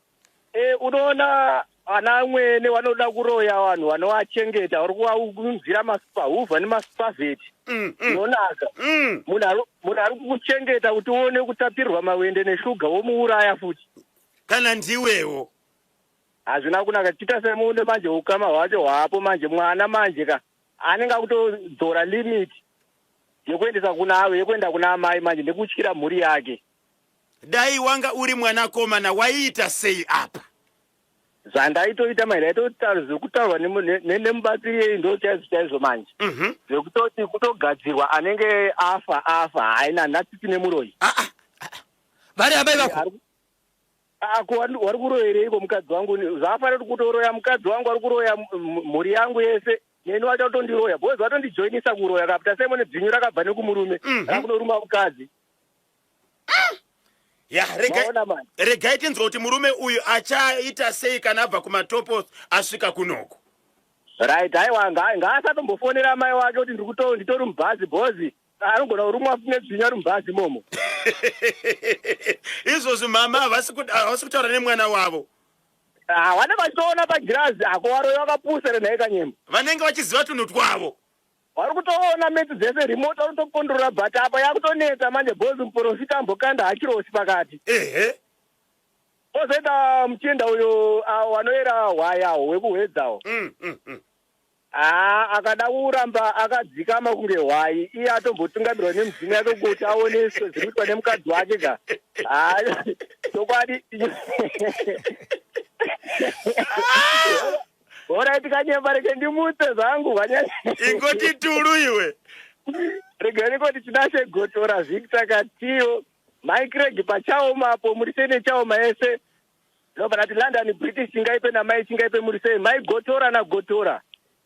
unoona vana amwene vanoda kuroya vanhu vanovachengeta, vari kuvaunzira masupahuvha nemasupavheti zvinonaka. Munhu ari kukuchengeta kuti uone kutapirirwa mawende neshuga, womuuraya futi. Kana ndiwewo. Hazvina kunaka. Chiita semunhu manje, ukama hwacho hwapo manje, mwana manje ka anenge akutodzora limit yekuendesa kuna avo, yekuenda kuna amai manje, nekutyira mhuri yake. Dai wanga uri mwanakomana, waiita sei apa? Zvandaitoita manje, ndaitotaura zviri kutaurwa nemubatsiri yei, ndo chaizvo chaizvo manje, zvekutoti kutogadzirwa anenge afa afa, haina, handina tsitsi nemuroyi. Ah, ah. Vari amai vako? Ako wari kuroyereiko mukadzi wangu? Zvaafanira kuti kutoroya mukadzi wangu, ari kuroya mhuri yangu yese, neni wachatondiroya because vatondijoinisa kuroya. Kapita Simon, dzvinyu rakabva nekumurume, rakunoruma mukadzi. Ya, rega. Maona manje. Regai tinzwa kuti murume uyu achaita sei kana abva kumatopo asvika kunoko. Right, aiwa, ngaasatombofonera mai wake kuti nditori mubhazi, bhozi anogona kurumwa nedzvinya ari mubhazi imomo. Izvozvi mama havasi kutaura nemwana wavo. Ah, vanenge vachitoona pagirazi ako, varoyi vakapusa renhai Kanyemba. Vanenge vachiziva tunhu twavo. Vari kutoona metsi dzese, remote vari kutokondrora, but apa yakutonetsa manje, bhozi muprofita ambokanda hachirosi pakati. Ozoita muchinda uyo, wanoera hwayawo wekuhwedzawo. Haa, akada kuramba akadzikama kunge hwai, iye atombotungamirwa nemudzimu yake kuti aone zviri kuitwa nemukadzi wake ka. Haa, chokwadi. Alright Kanyemba, rege ndimutse zvangu vanya. Ingoti tulu iwe. Rege ndingoti Tinashe Gotora, Victor Katiyo, Mike Reg pachaoma apo, muri sei nechaoma yese. Ndobva ndati London British chingaipe namai chingaipe, muri sei mai Gotora naGotora.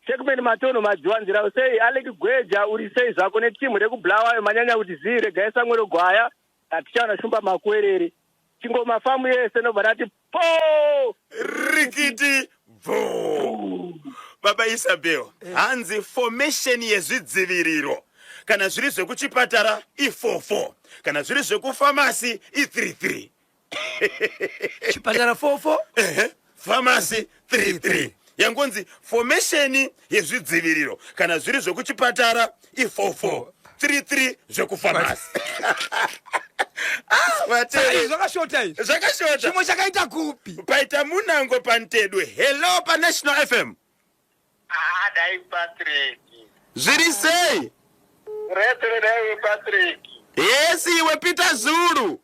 Shekman Matono Madziwanzira sei, Alec Gweja uri sei zvako netimu rekuBulawayo manyanya kuti zii, regai Samuel Gwaya atichaona Shumba Makwerere. Chingoma famu yese, ndobva ndati po Rikiti bvo. Baba Isabel, hanzi formation yezvidziviriro, kana zviri zvekuchipatara i44, kana zviri zvekufamasi i33. Chipatara 44. Ehe, famasi 33. Yangonzi formation yezvidziviriro, kana zviri zvekuchipatara i44, 33 zvekufamasi. Ah, Saka vatere izvi zvakashota izvi. Zvakashota. Chimwe chakaita kupi? Paita munango pantedwe. Hello paNational FM. Ah, dai Patrick. Zviri sei? Retere dai Patrick. Yes, iwe Peter Zulu.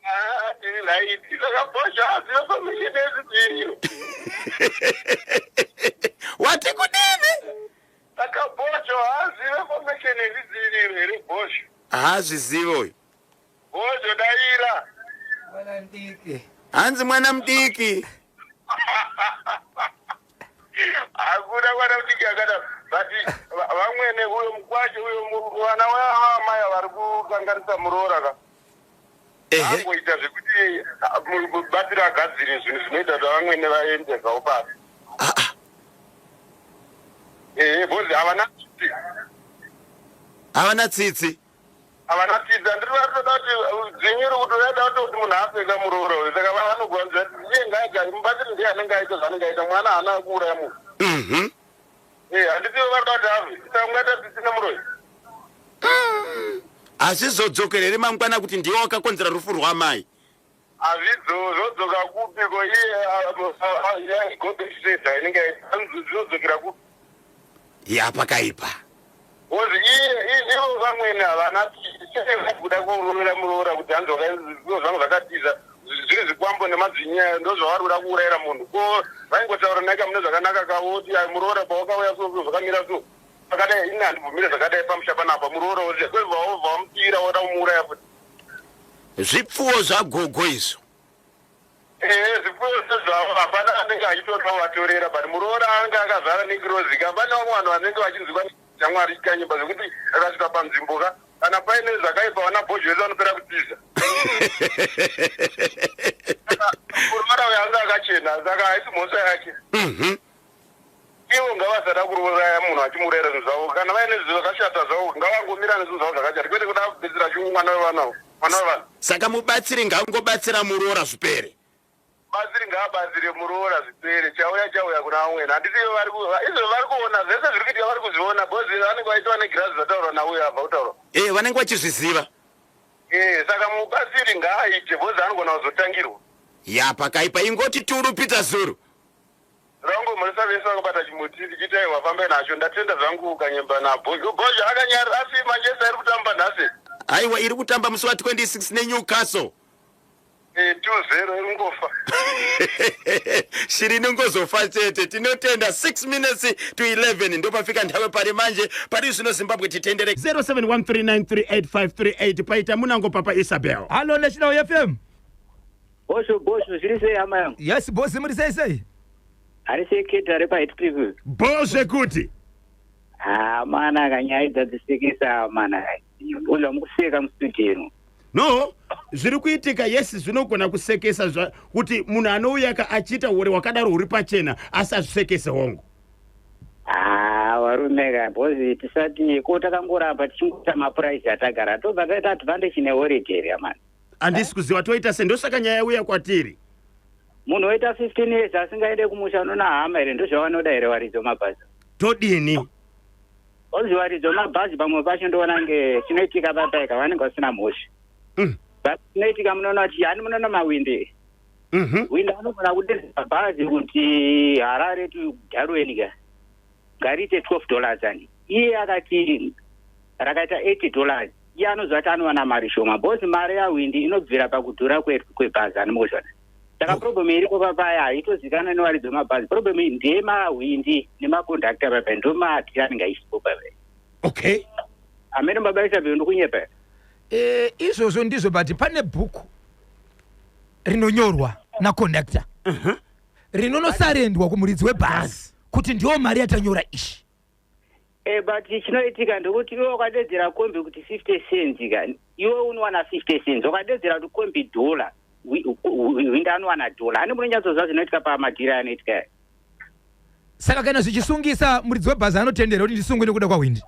Ah, tiri right. Saka Bhozho aziva formation yezvidziviriro. Wati kudini? Saka Bhozho haazive formation yezvidziviriro here, Bhozho? Haazvizive uyu. Bhozho, daira. Mwana mudiki. Hanzi mwana mudiki. Hakuna mwana mudiki akadaro. But vamwene uyo mukwashe uyo, vana vamai vari kukanganisa muroora ka. Angoita zvekuti mubatsiri agadzire zvinhu zvinoita kuti vamwene vaende zvavo pasi. Ah, ah. Ehe, because havana tsitsi. Havana tsitsi. Havana tsitsi. Handiri vatoda kuti dzvinyu ri kuti unoda kuti munhu apfeka muroora uyu, saka vanogwanza iye ngaagare, mubatsiri ndiye anenge aita zvaanenge aita, mwana haana kuuraya munhu. Eh, handiti varikuda kuti ave, saka ungaita tsitsi nemuroyi? Hazvizodzokereri mangwana kuti ndiwe wakakonzera rufu rwamai? Hazvizodzoka kupiko iye gobeseda inenge zvinodzokera kupi? Ya, pakaipa. Because iye, ivo vamwene havana kuda kurovera muroora kuti hanzi zvinhu zvangu zvakatiza zviri zvikwambo nemadzvinya, ndo zvavari kuda kuurayira munhu. Ko vaingotaura naika mune zvakanaka kavo kuti, "Ai, muroora, pawakauya so so zvakamira so, pakadai, ini handibvumire zvakadai pamusha panapa." Muroora kwebva wobva wamutira, woda kumuuraya futi. Zvipfuwo zvagogo izvo. Ehe, zvipfuyo sezvavo, hapana anenge achitoda kuvatorera, but muroora anenge akazara nengirozi ka. Pane vamwe vanhu vanenge vachinzwikwa naMwari Kanyemba zvekuti akasvika panzvimbo ka, kana paine zvakaipa, vana Bhozho vese vanopera kutiza. Saka muroora uyo anga akachena, saka haisi mhosva yake. Ivo ngavasada kuuraya munhu achimuurayira zvinhu zvavo. Kana vaine zvinhu zvakashata zvavo, ngavangomira nezvinhu zvavo zvakashata, kwete kuda kubetsera shungu mwana wevana, mwana wevanhu. Saka mubatsiri ngaangobatsira muroora zvipere. Batsiri ngaabatsire muroora zvipere. Chauya chauya kuna vamwene. Handiti ivo vari izvo vari kuona zvese zviri kuitika, vari kuzviona, because vanenge vaitwa negirazi zvataurwa nauyo abva kutaurwa. E, vanenge vachizviziva. E, saka mubatsiri ngaaite, because anogona kuzotangirwa. Ya, pakaipa. Ingoti turu, Peter Zulu. Rangomhoresa vese vakabata chimuti ndichiti aiwa, fambai nacho. Ndatenda zvangu Kanyemba naBhozho. Bhozho akanyara, asi Manchester iri kutamba nhasi. Aiwa, iri kutamba musi wa26 neNewcastle. 2-0, iri kungofa. Shiri inongozofa chete. Tinotenda. 6 minutes to 11 ndopafika nthawe pari manje pari zvino. Zimbabwe, titendere 0713938538. Paita munango, Papa Isabel. Hallo National FM. Bhosho, Bhosho, zviri sei hama yangu? Yes bosi, muri sei sei? Hari sei keta repaHeathcliff? Bo zvekuti. Ha mana kanyaya dzadzisekesa mana, uzva mukuseka mustudio. No, zviri kuitika, yes, zvinogona kusekesa kuti munhu anouya ka achiita uri wakadaro huri pachena, asi hazvisekese, hongu. Ah, varume ka bhozi tisati ko takangoramba tichingoita mapuraisi atagara tobva taita advantage neholiday here amani. Handisi kuziva toita sei ndosaka nyaya yauya kwatiri. Munhu oita 15 years asingaende kumusha unoona hama here ndozvavanoda here varidzi vemabhazi. Todini? Bhozi varidzi vemabhazi pamwe pacho ndoona nge chinoitika papaika vanenge vasina mhosva. But chinoitika munoona kuti yani munoona mawindi. Windi anogona kudedza bhazi kuti Harare to Darwin ka ngariite 12 dollars ani. Iye akati rakaita 80 dollars. Iye anoziva kuti anowana mari shoma. Because mari yawindi inobvira pakudhura kwebhazi ani mukuzviona. Saka problem iripo papaya haitozikanwa nevaridzi vemabhazi. Problem iyi ndeyemahwindi nemakondakta papaya ndomadhiri anenge achipo papaya. Okay. Amene baba Isabel ndikunyepa here? Eh, izvozvo ndizvo but pane bhuku rinonyorwa naconductor rinonosarendwa kumuridzi webhazi kuti ndiyo mari yatanyora ishi. Eh, but chinoitika ndekuti iwe ukadedzera kombi kuti 50 cents ka iwe unowana 50 cents ukadedzera kuti kombi dollar hwinda anowana dollar ani munonyatsoziva zvinoitika pamadhiri anoitika aya. Saka kana zvichisungisa muridzi webhazi anotendera kuti ndisungwe nekuda kwahwindi?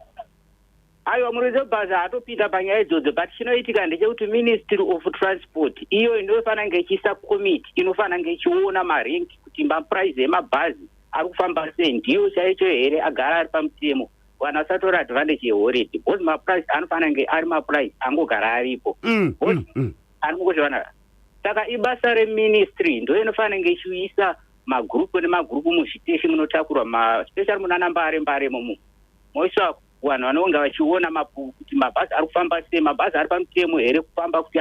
Aiwa muridzi webhazi haatopinda panyaya idzodzo but chinoitika ndechekuti Ministry of Transport iyo inofanira kunge ichiisa committee inofanira kunge ichiona marank kuti maprice emabhazi ari kufamba sei ndiyo chaicho here agara ari pamutemo vanhu vasatora advantage yeholiday because maprice anofanira kunge ari maprice angogara aripo Ari mukuzviona saka ibasa reministry ndo inofanira kunge ichiisa magroup nemagroup muzviteshi munotakurwa ma especially munana mbare mbare imomo moiswa vanhu vanonga vachiona kuti mabhazi ari kufamba sei mabhazi ari pamutemo here kufamba kuti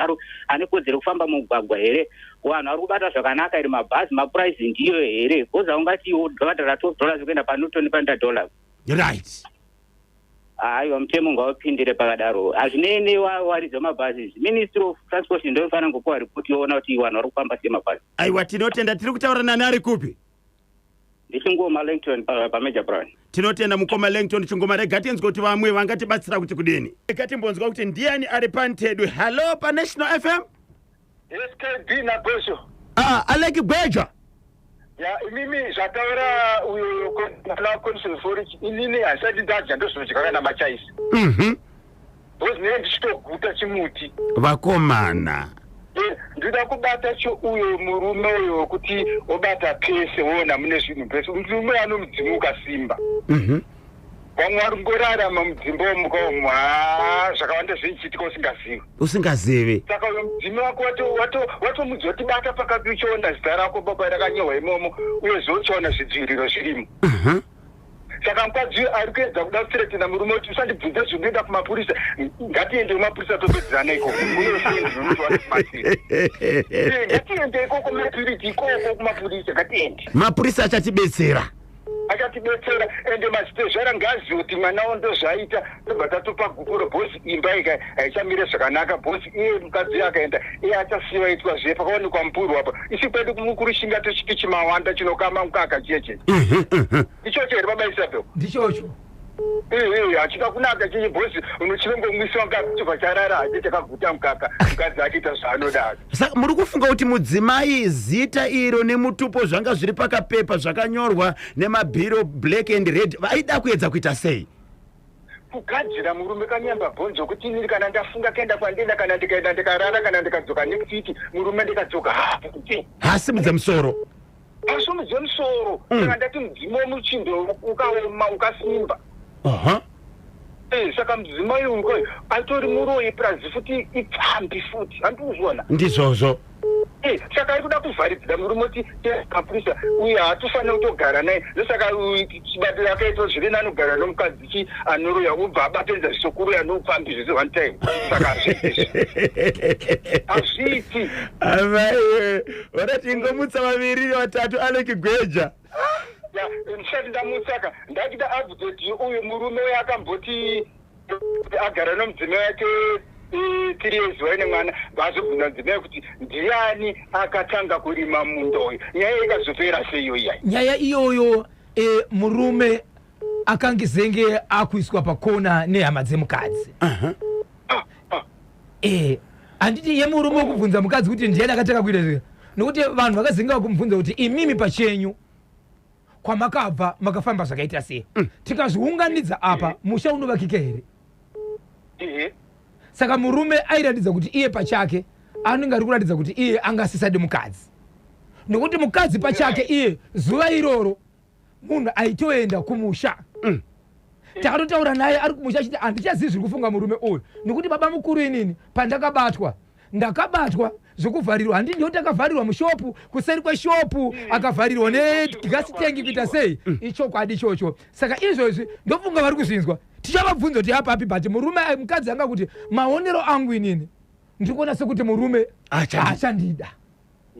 ane kodzero kufamba mumugwagwa here vanhu vari kubata zvakanaka here mabhazi mapuraizi ndiyo here bcause haungati wakadhara 12 dollars kuenda panewton panoita dollar right aiwa mutemo ngaupindire pakadaro hazvinei newaridzi wemabhazi izvi ministry of transport ndoinofanira kungopiwa ripoti yoona kuti vanhu vari kufamba sei mabhazi aiwa tinotenda tiri kutaura nani ari kupi Ndichingoma Langton paMajor Brown. Tinotenda mukoma Langton Chingoma. Rega tinzwe kuti vamwe vangatibatsira kuti kudini. Rega timbonzwa kuti ndiani ari pantedu. Hello paNational FM. SKB naBosho. Ah, Alec Gweja. Ya imimi zvataura uyo na Consul Forich inini handisati ndadya ndozvinodya kana machaisi. Because ndinenge ndichitoguta chimuti. Vakomana. Eh, ndoda kubata cho uyo murume uyo wekuti wobata pese woona mune zvinhu pese murume ano mudzimu ukasimba Vamwe vari kungorarama mudzimba umu ka umu haa zvakawanda zvinochiitika usingazivi. Usingazivi. Saka uyo mudzimu wako watomudza kuti bata pakati uchiona zita rako baba rakanyorwa imomo uyezve uchiona zvidziviriro zvirimo. Saka mukadzi uyu ari kuedza kuda kuthreatena murume kuti usandibvunze zvinoenda kumapurisa ngatiende kumapurisa topedzerana ikoko unosendiunotowana eh, ngatiende ikoko kumapurisa ikoko kumapurisa ngatiende mapurisa achatibetsera achatibetsera ende mazitezvara ngaazive kuti mwana wo ndozvaita tobva tatopa gupuro bhosi imba ika haichamire zvakanaka bhosi iye mukadzi akaenda iye achasiwa itwa zviye pakaonekwa mupurwa apa isi kwedu kumukurushinga tochiti chimawanda chinokama mukaka chiye chiye Ichocho here baba Isabel? Ndichocho. Eh, hachina kunaka chinyi boss unochinongomwisa mukaka chobva charara hake chakaguta mukaka mukadzi achiita zvaanoda. Saka muri kufunga kuti mudzimai zita iro nemutupo zvanga zviri pakapepa zvakanyorwa nemabhiro black and red vaida kuedza kuita sei? Kugadzira murume kanyamba bhonzo kuti inini kana ndafunga kuenda kwandenda kana ndikaenda ndikarara kana ndikadzoka next week murume ndikadzoka hapo kuti Hasimudze musoro. Asumudze musoro saka ndati mudzimu wemuchindo ukaoma ukasimba. Aha. Eh, saka mudzimai uyu koi atori muroyi purazi futi ipfambi futi handikuzviona Ndizvozvo. Eh, saka ari kuda kuvharidzira murume kuti mapurisa uyu haatofanira kutogara naye ndosaka uyu chibatiro akaitwa zviri nani kugara nomukadzi chi anoroya ubva abatanidza zvisokuroya noupfambi zvese one time saka hazviiti hazviiti Amaiwe, vanati ingomutsa vaviri vatatu Alec Gweja. Ya, ndisati ndamutsaka ndakuda update uyu murume uyo akamboti agara nomudzimai wake eh, three years vaine mwana vazobvunza mudzimai kuti ndiani akatanga kurima munda uyu nyaya ikazopera sei iyo iyai nyaya iyoyo e, murume akangizenge akuiswa pakona nehama dzemukadzi Eh, handiti yemurume wekubvunza mukadzi kuti ndiyani akatanga kuita izvi nokuti vanhu vakazinga vakumubvunza kuti imimi pachenyu Kwamakabva makafamba zvakaita sei? Tikazviunganidza apa, musha unovakika here? Ehe. Saka murume airatidza kuti iye pachake anenge ari kuratidza kuti iye anga asisadi mukadzi, nokuti mukadzi pachake iye zuva iroro munhu aitoenda kumusha. Takatotaura naye ari kumusha achiti handichazivi zviri kufunga murume uyu, nekuti baba mukuru inini pandakabatwa ndakabatwa zvekuvharirwa, handi ndiyo takavharirwa mushopu, kuseri kweshopu, akavharirwa negasi tengi kuita sei. Ichokwadi ichocho. Saka izvozvi ndofunga vari kuzvinzwa, tichavabvunza kuti apapi. But murume, mukadzi anga kuti maonero angu inini ndiri kuona sekuti murume haachandida.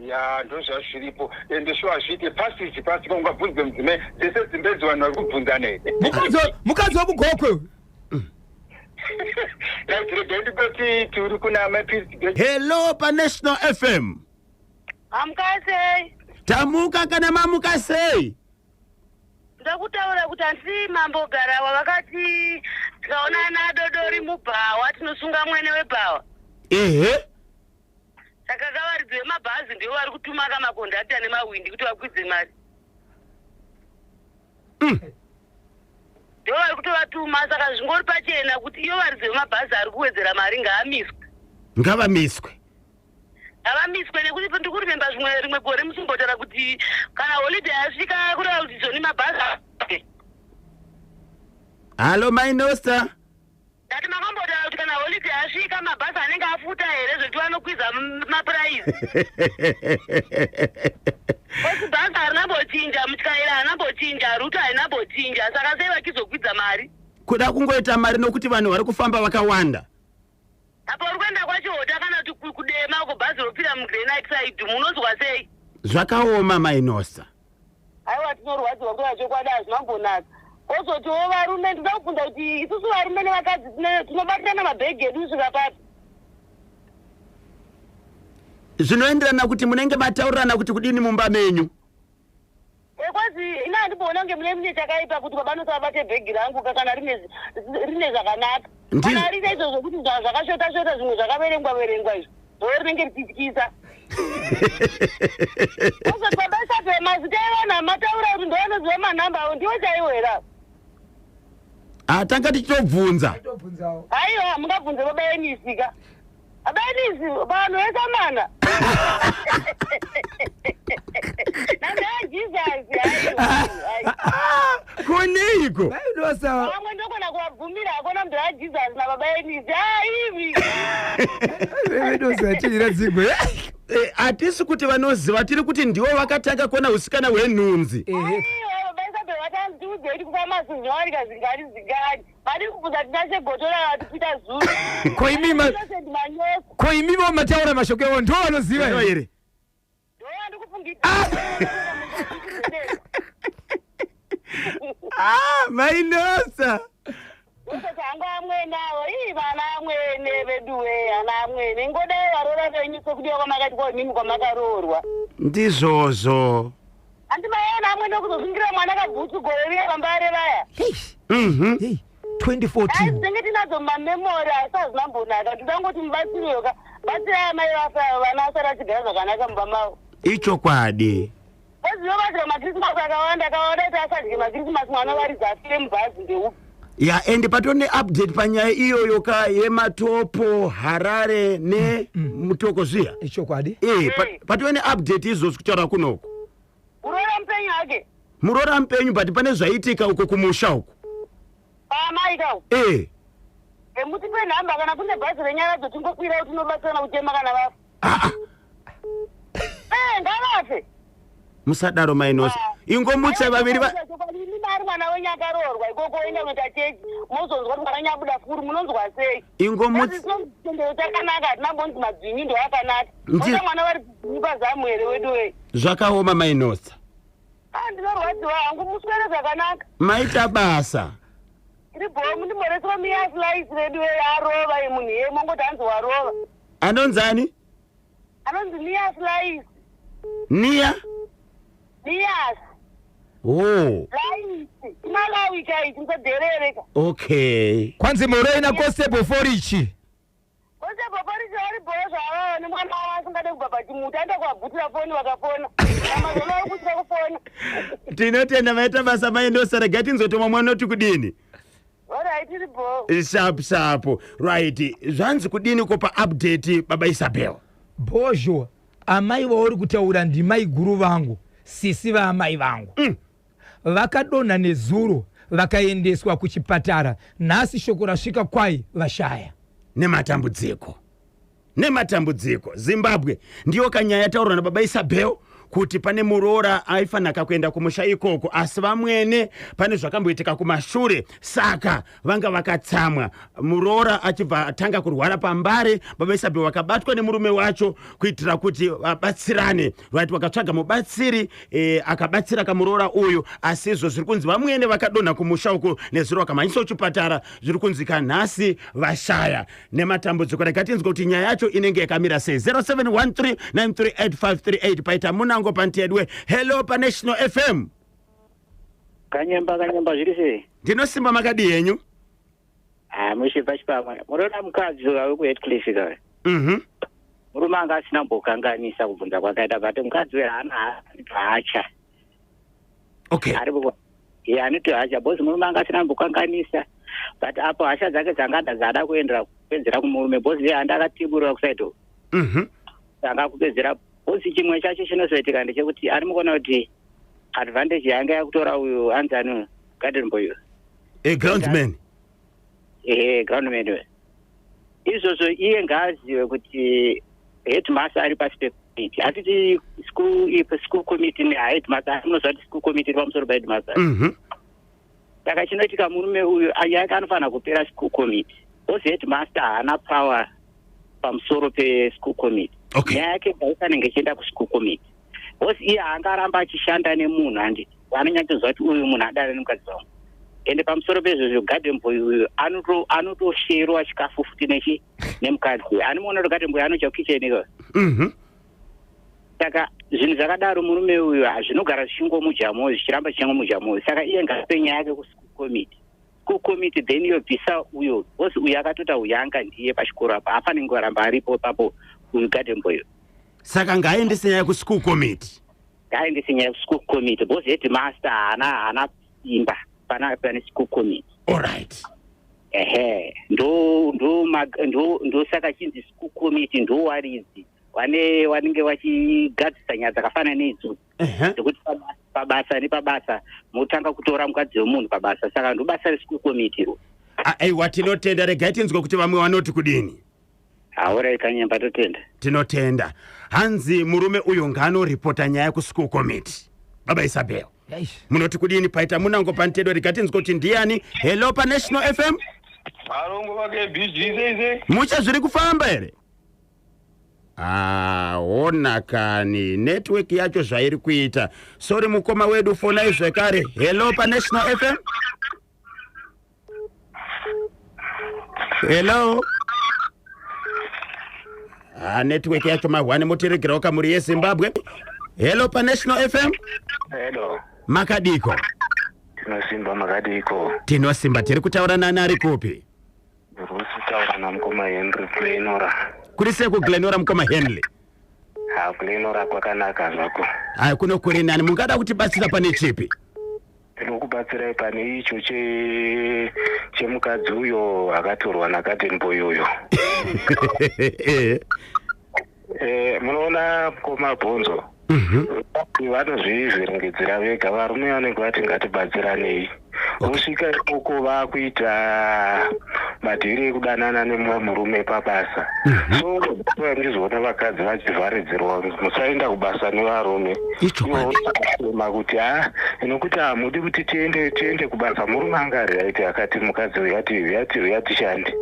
Ya, ndozvazviripo, ende shuwa hazviite pasi ichi pasi. Ungabvunze mudzimai dzese dzimbedzo, vanhu vari kubvunzana here? Mukadzi wekugokwe uyu. Right, regai ndikoti tiri kuna mapisi. Hello, paNational FM. Mamuka sei? Tamuka, kana mamuka sei? Ndakutaura kuti handisi Mambo Garawa vakati tikaonana dodori mubhawa tinosunga mwene webhawa. Ehe. Saka kavaridzi vemabhazi ndivo vari kutuma kamakondakta nemahwindi kuti vakwidze mari. Ndivo vari kutovatuma, saka zvingori pachena kuti ivo varidzi vemabhazi ari kuwedzera mari ngaamiswe. Ngavamiswe. Ngavamiswe, nekuti ndiri kurememba zvimwe rimwe gore muchimbotaura kuti kana holiday yasvika kureva kuti zvoni mabhazi Hallo, Mainosta. Ndati makambotaura kuti kana holiday yasvika mabhazi anenge afuta here zvekuti vanokwiza maprice? Osi bhazi harinambochinja, mutyairi harinambochinja, route hainambochinja, saka sei vachizokwidza mari? Kuda kungoita mari nokuti vanhu vari kufamba vakawanda. Apo uri kuenda kwaChihota kana kuti kuDema uko, bhazi ropfira muGrenaxide, munonzwa sei? Zvakaoma, Mainosta. Aiwa, tinorwadziwa kuya, chokwadi hazvinambonaka. Kozotiwo varume, ndinoda kubvunza kuti isusu varume nevakadzi tinobatirana mabhegi edu kusvika papi? Zvinoenderana kuti munenge mataurirana kuti kudini mumba menyu. Ekwazi ina handimboona kunge mune chakaipa kuti baba nosa vabate bhegi rangu kana rine zvakanaka. Kana rine izvo zvokuti zvakashota shota, zvimwe zvakaverengwa verengwa, izvo ndo rinenge richityisa. Ozoti baba Isabe, mazita evanhu amataura kuti ndo vanoziva manhamba avo ndiwo chaiwo here avo? Ah, tanga tichitobvunza. Aiwa, mungabvunze baba Enisika. Baba Enisi, vanhu vesamana naJesus, aiwa. Koneiko? Mainosa. Vamwe ndokona kuvabvumira hakona munhu aJesus nababa Enisi aivi. Mainosa tinyira dzigwe. Hatisi kuti vanoziva, tiri kuti ndivo vakatanga kuona usikana hwenhunzi. Ehe. Aiwa, baba Isabe vatanzi tiudzei kuti kufamasi zvinowanika zingari zingari. Vadi kubvunza Tinashe Gotora vatipita zuru. Ko Innocent Manyoso. Ko imivo mataura mashoko ewo ndo vanoziva Ndo here? Here. Ndowandikufungidza. Ah, Mainosa. Ndosati hangu amwene avo, ii vana amwene veduwe, ana amwene ingodai varora venyu sekudiwa kwamakaitwa imimi kwamakaroorwa. Ndizvozvo. Handi maiona amwene okuzosungira mwana kabhutsu gore riya pambare vaya? Hey, 2014. Ai, dzinenge tinadzo mumamemori, asi hazinambonaka. Ndidangoti mubatsiriwe ka, batsirai amai vafa, vana vasara vachigara zvakanaka mumba mavo. Ichokwadi. Oziva vadya makrisimasi akawanda akawanda, kuti asadye makrisimasi mwana varidzi afire mubhazi ndeupi? Ya, and patone update panyaya iyoyo ka yematopo Harare neMutoko zviya. Ichokwadi. E, patove neupdate izvozvi kutaura kunoko. Uroora mupenyu hake? Muroora mupenyu, but pane zvaitika uko kumusha uko. Paamai kau? E. Mutipe nhamba kana kune bhazi renyaradzo tingokwira kuti tinobatsirana kuchema kana vafa. Aa. Ngavafe. Musadaro, Mainosa. Ingomutsa vaviri va Imi mari mwana wenyu akaroorwa ikoko, oenda kunoita chechi, mozonzwa kuti mwana wenyu abuda furu, munonzwa sei? Ingomutsa. Chitendero chakanaka, hatina mbonzi madzvinyu ndo akanaka. Oda mwana vari dzvinyu pazamu here wedu wei? Zvakaoma, Mainosa. Ah, ndinorwadziwa hangu, muswere zvakanaka. Maita basa. Iri bhomu ndimboreswa miyaflice redu wei, arova munhu iye, mongoti hanzi warova. Anonzani? Anonzi Mia Slice. Nia. Mias. Oh. Slice Malawi chaichi, musadherereka. Okay. Kwanzi morei naConstable Forichi. Constable Porisi vari bhoo zvavava nemwana wavo asingade kubva pachimuti aenda kuvabvutira foni vakafona. Amazona vari kutya kufona. Tinotenda maita basa mai Ndosa regai tinzwe kuti mumwe anoti kudini. Alright tiri bhoo. Sharp sharp. Right. Zvanzi kudini ko pa update baba Isabel? Bhozho amai vauri kutaura ndimai guru vangu sisi vaamai vangu. Vakadonha nezuro vakaendeswa kuchipatara nhasi shoko rasvika kwai vashaya. Nematambudziko. Nematambudziko. Zimbabwe ndiyo kanyaya yataurwa nababa Isabel kuti pane muroora aifanaka kuenda kumusha ikoko asi vamwene pane zvakamboitika kumashure saka vanga vakatsamwa muroora achibva atanga kurwara pambare baba Isabel vakabatwa nemurume wacho kuitira kuti vabatsirane right vakatsvaga mubatsiri e, akabatsira kamuroora uyu asi izvo zviri kunzi vamwene vakadonha kumusha uku nezuro vakamhanyiswa kuchipatara zviri kunzi kanhasi vashaya nematambudziko rega tinzwe kuti nyaya yacho inenge yakamira sei 0713938538 paita munango pantedwe hello panational fm Kanyemba kanyemba zviri sei? Ndinosimba makadii henyu? Ah, mushe pachipamwe. Munoona mukadzi uyo ave kuHeadcliff ka. Mhm. Murume anga asina kumbokanganisa kubvunza kwakaita but mukadzi uyo haana hacha. Okay. Ari ku yeah, anoti hacha because murume anga asina kumbokanganisa but apo hasha dzake dzangada dzada kuendera kupedzera kumurume because iye anda akatiburira kusaidi uko. Mhm. Anga kupedzera because chimwe chacho chinozoitika ndechekuti ari mukuona kuti advantage yanga yakutora uyu anzi ani garden boy uyu. A groundsman. Ehe, groundman uyu. Izvozvo iye ngaazive kuti headmaster ari pasi pekomiti. Hatiti school ipo school committee neheadmaster munoziva kuti school committee iri pamusoro paheadmaster. Saka chinoitika murume uyu nyaya yake anofanira kupera school committee. Because headmaster haana power pamusoro peschool committee. Okay. Nyaya yake ngaifanenge ichienda kuschool committee. Because iye haangaramba achishanda nemunhu handiti. Anonyatsoziva kuti uyu munhu adara nemukadzi wangu. Ende pamusoro pezvozvo garden boy uyu anoto anotosherwa chikafu futi nechi nemukadzi. Anomuona kuti garden boy anodya kitchen iko. Saka zvinhu zvakadaro murume uyu zvinogara zvichingomudya mwoyo zvichiramba zvichingomudya mwoyo. Saka iye ngaape nyaya yake kuschool committee. School committee then yobvisa uyo because uyo akatota uyanga ndiye pachikoro apa haafaniri kuramba aripo ipapo uyu garden boy. Saka ngaaendese nyaya kuschool committee. Ngaaendese nyaya kuschool committee because headmaster haana haana simba pana pane school committee. Alright. Ehe ndo ndo ndo ndo saka chinzi school committee ndo waridzi vane vanenge vachigadzisa nyaya dzakafanana neidzodzo dzekuti pabasa nepabasa motanga kutora mukadzi wemunhu pabasa saka ndobasa reschool committee iro. Aiwa tinotenda regai tinzwe kuti vamwe vanoti kudini. Haurai kanyemba totenda. Tinotenda. Hanzi murume uyo ngaanoripota nyaya kuschool committee. Baba Isabel. Munoti kudini paita munango pantedo rega tinzwe kuti ndiyani. Hello paNational FM. Varongo vake BG sei sei. Mucha zviri kufamba here? Ah, ona kani network yacho zvairi kuita. Sorry mukoma wedu fonai zvekare. Hello paNational FM. Hello. Ah, network yacho mahwani motiregerawo kamuri yeZimbabwe. Hello paNational FM. Hello. Makadiko? Tinosimba makadiko. Tinosimba tiri kutaura nani ari kupi? Ndiri kutaura namukoma Henry Glenora. Kuri sei kuGlenora mukoma Henry? Ha, Glenora kwakanaka zvako. Hayi kuno kuri nani mungada kutibatsira pane chipi? Tinokubatsirai pane icho che chemukadzi uyo akatorwa nagarden boy uyo. Eh, munoona mukoma Bhonzo. Vanozvivhiringidzira vega varume vanenge vati ngatibatsiranei. Vosvika ikoko vakuita madhiri ekudanana nemumwe murume pabasa. So ndizoona vakadzi vachivharidzirwa musaenda kubasa nevarume. Ichokwadi. Kuti ha nokuti hamudi kuti tiende tiende kubasa murume anga ari right akati mukadzi uyu ati uyu ati uyu atishande.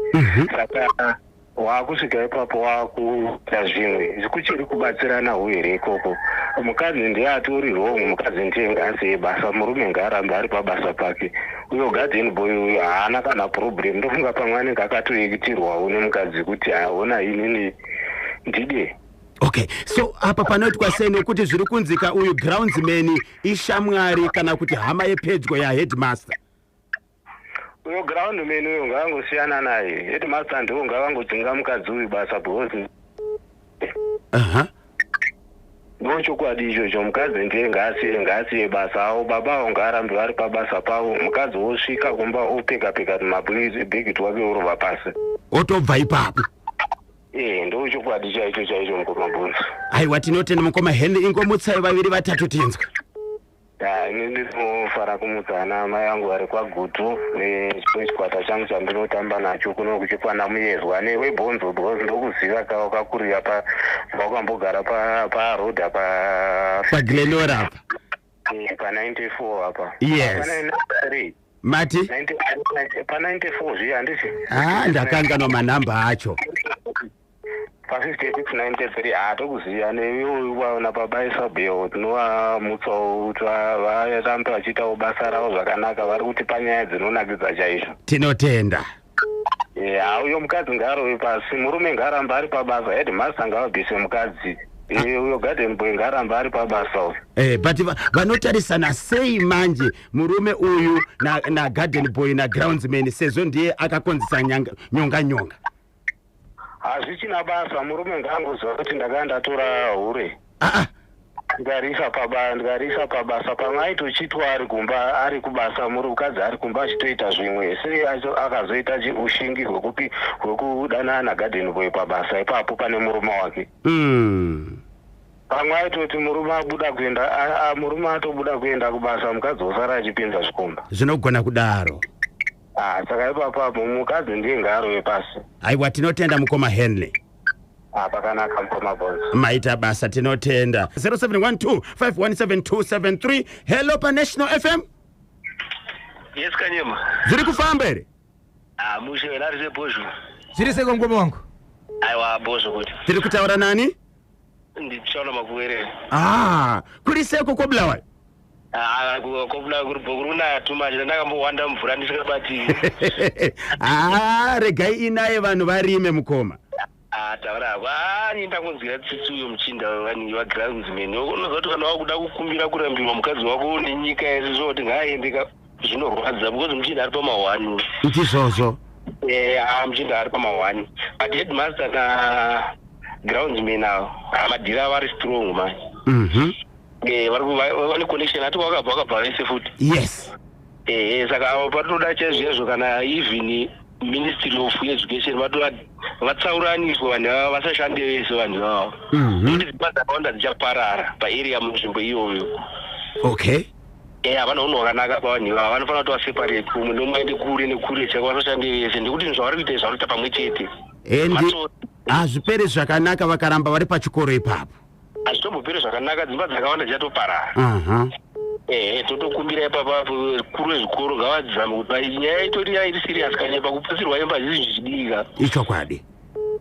Saka wakusvika ipapo wakuita zvimwe kuchiri kubatsirana here ikoko mukadzi ndiye atori wrong mukadzi ndiye ngaasiye basa murume ngaarambe ari pabasa pake uyo garden boy uyo haana kana problem ndofunga pamwe anenge akatoitirwawo nemukadzi kuti haona inini ndide okay so apa panoitwa sei nokuti zviri kunzika uyu groundsman ishamwari kana kuti hama yepedyo yaheadmaster. Uyo ground man uyo ngaangosiyana naye. Headmaster ndiwo ngavangodzinga mukadzi uyu basa because Aha. Ndo chokwadi ichocho, mukadzi ndiye ngaasiye ngaasiye basa avo, baba avo ngaarambe vari pabasa pavo, mukadzi wosvika kumba opeka peka tumabhegi twake orova pasi. Otobva ipapo. Eh, ndo chokwadi chaicho chaicho mukoma Bhonzo. Aiwa, tinotenda mukoma Henry, ingomutsai vaviri vatatu tinzwe. Ya, ini ndinofara kumutsa ana amai angu vari kwaGutu nechimwe chikwata changu chandinotamba nacho kuno kuchikwana Muyezwa newe Bhonzo because ndokuziva ka wakakurira pa wakambogara pa paroad apa paGlenora apa. Pa 94 apa. Yes. Pa 93. Mati? 90 pa 94 zviya handiti? Ah, ndakanganwa manhamba acho. Pa 5693 haatokuziva newe waona baba Isabel tinovamutsawo kuti varambe vachiitawo basa ravo zvakanaka, vari kutipa nyaya dzinonakidza chaizvo. Tinotenda. Ya, uyo mukadzi ngaarove pasi, murume ngaaramba ari pabasa, headmaster ngavabvise mukadzi. Uyo garden boy ngaaramba ari pabasa uyo. But vanotarisana sei manje murume uyu na garden boy na groundsman, sezvo ndiye akakonzesa nyonga nyonga? Hazvichina basa, murume ngaangoziva kuti ndakanga ndatora hure. Ah, ah. Ndikariisa pabasa, pamwe aitochitwa ari kumba, ari kubasa, mukadzi ari kumba achitoita zvimwe. Sei akazoita ushingi hwekudanana nagarden boy pabasa ipapo pane murume wake? Pamwe aitoti murume abuda kuenda murume atobuda kuenda kubasa, mukadzi wosara achipinza zvikomba. Zvinogona kudaro. Ah, saka ipapo apo mukadzi ndiye ngaarove pasi. Aiwa, tinotenda mukoma Henry. Ah, pakanaka mukoma Bonzo. Maita basa, tinotenda. 0712 517273. Hello paNational FM. Yes, Kanyema. Zviri kufamba here? Ah, mushe wena ari sebhozho. Zviri sei mukoma wangu? Aiwa, bhozho kuti. Tiri kutaura nani? Ndichaona Makuwerere. Ah, kuri seko koBulawayo? Ah, koBulawayo kuri kuri kunaya too much. Ndakambowanda mvura ndisingabati. Ah, regai inaye vanhu varime mukoma. Ah, taura hako. Ah, ini ndangonzwira tsitsi uyo muchinda wani wagroundsman. Unoziva kuti kana wakuda kukumbira kurambirwa mukadzi wako nenyika yese zvoti ngaaende ka, zvinorwadza because muchinda ari pamahwani. Ndizvozvo. Eh, ah, muchinda ari pamahwani. But headmaster na groundsman avo, ah, madhiri avo ari strong man. Eh, vane connection, ati wakabva vese futi. Ehe, saka avo patoda chaizvo kana even Ministry of Education vatsauraniswe vanhu ava, vasashande vese vanhu ivavo, nekuti dzimba dzakawanda dzichaparara paarea munzvimbo iyoyo. Eh, havana unhu hwakanaka pavanhu ivava, vanofanira kuti vaseparate, umwe nomwe aende kure nekure chako, vasashande vese, nekuti zvinhu zvavari kuita izvi zvavari kuita pamwe chete. Endi Matsotsi. Hazviperi zvakanaka vakaramba vari pachikoro ipapo. Hazvitomboperi zvakanaka, dzimba dzakawanda dzichatoparara. Ehe, totokumbira ipapa kuru vezvikoro ngavadzame kuti nyaya itori nyaya iri serious kanyepa, kuputsirwa imba hazvisi zvichidika. Ichokwadi.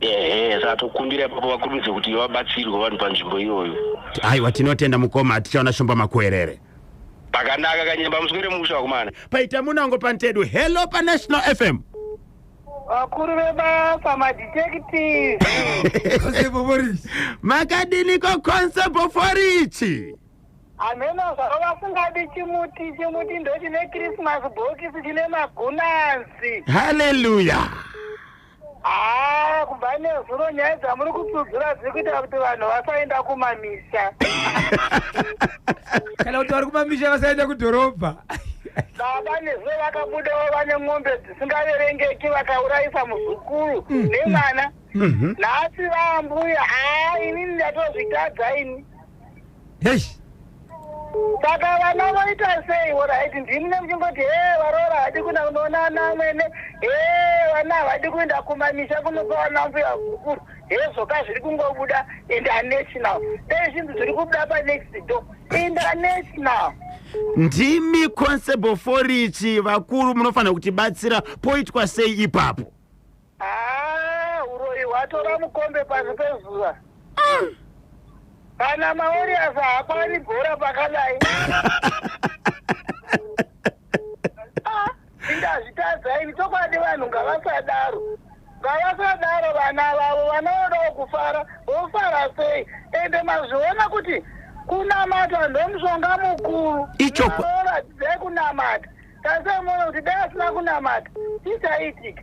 Ehe, saka tokumbira ipapo vakurumidze kuti vabatsirwe vanhu panzvimbo iyoyo. Aiwa, tinotenda mukoma, tichaona Shumba Makuwerere. Pakanaka Kanyemba, muswere musha wakumana. Paita munango pantedu. Hello paNational FM. Vakuru vebasa, madetective. Constable Morris. Makadiniko Constable Forichi? Hameno zvavo vasingadi chimuti, chimuti ndo chine Christmas bhokisi chine magunanzi. Haleluya. Haa, kubva nezuro nyaya dzamuri kupfudzura dziri kuita kuti vanhu vasaenda kumamisha. Kana kuti vari kumamisha vasaenda kudhorobha. Baba nezuro vakabudawo vane mombe dzisingaverengeki, vakaurayisa muzukuru nemwana. Nhasi vaambuya, haa, inini ndatozvitadza ini. Hei. Saka vana voita sei? Alright, ndimi nemuchingoti he varoora havadi kuenda kunoona ana amwene, he vana havadi kuenda kumamisha kunopa vana mbuya zukuru, hezvoka zviri kungobuda international. Dei zvinhu zviri kubuda panext door international. Ndimi Constable Forichi, vakuru munofanira kutibatsira, poitwa sei ipapo? Haa, uroyi hwatora mukombe pasi pezuva. Kana maWarriors haakwani bhora pakadai. Ah, indazvitadza ini chokwadi, vanhu ngavasadaro, ngavasadaro. Vana vavo, vana vodawo kufara, vofara sei? Ende mazviona kuti kunamata ndomushonga mukuru. Varoora, dzidzai kunamata. Tarisai muone kuti dai asina kunamata chii chaiitika.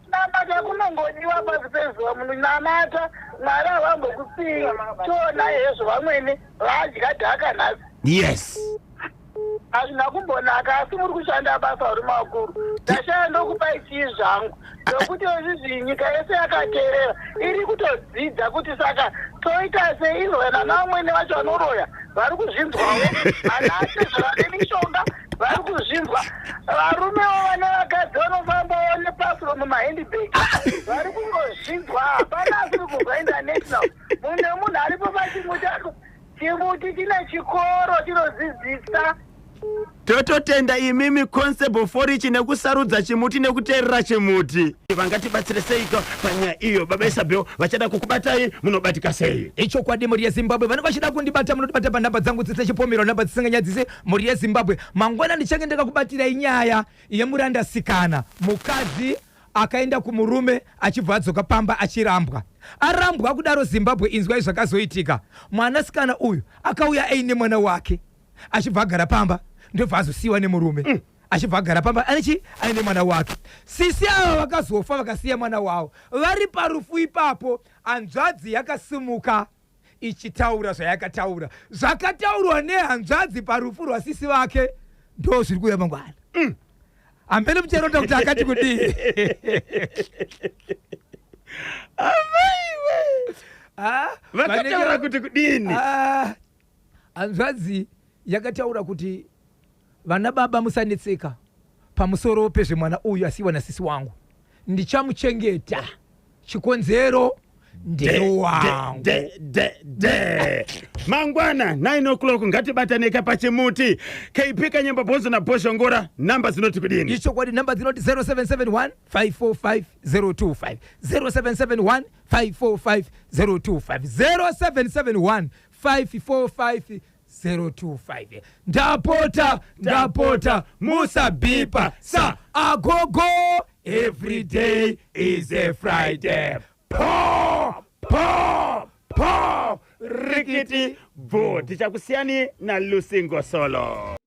Kunamata kunongodiwa pasi pezuva munhu namata Mwari havambokusiyi toona hezvo vamwene vadya dhaka nhasi. Yes. Hazvina kumbonaka asi muri kushanda basa varume vakuru. Ndashaya ndokupai chii zvangu nokuti izvizvi nyika yese yakateerera iri kutodzidza kuti saka toita sei izvo nana vamwene vacho vanoroya vari kuzvinzwawo vana atezvara nemishonga vari kuzvinzwa varumewo vane vakadzi vanofambawo nepasuro mumahandbag vari kungozvinzwa hapana asiri kuzwa international mune munhu aripo pachimuti Chimuti chine chikoro chinodzidzisa. Tototenda imimi Constable Forichi nekusarudza chimuti nekuteerera chimuti. Vangatibatsire seiko panyaya iyo? Baba Isabel vachada kukubatai munobatika sei? Ichokwadi mhuri yeZimbabwe vanenge vachida kundibata munotibata panhamba dzangu dzisina chipomero nhamba dzisinganyadzise mhuri yeZimbabwe. Mangwana ndichange ndakakubatirai nyaya yemurandasikana mukadzi Akaenda kumurume achibva adzoka pamba achirambwa. Arambwa kudaro Zimbabwe inzwai zvakazoitika. Mwanasikana uyu akauya aine mwana wake achibva agara pamba ndobva azosiiwa nemurume. Achibva agara pamba ane chii? Aine mwana wake. Sisi ava vakazofa vakasiya mwana wavo. Vari parufu ipapo hanzvadzi yakasimuka ichitaura zvayakataura. Zvakataurwa nehanzvadzi parufu rwasisi vake ndo zviri kuuya mangwana. Hameno mucharonda kuti akati kudii. Amaiwe. Ah, Vakataura kuti kudini? Ah, hanzvadzi yakataura kuti vana baba musanetseka pamusoro pezvemwana uyu asiiwa nasisi wangu ndichamuchengeta chikonzero ndewangu De, de, de. Mangwana 9 o'clock ngatibataneka pachimuti. KP Kanyemba Bhonzo na Bhozhongora namba dzinoti kudini? Ichokwadi namba dzinoti 0771 545 025 0771 545 025 0771 545 025 ndapota ndapota musabhipa sa agogo every day is a Friday Po po po rikiti bvu. Tichakusiyani na Lucy Ngosolo.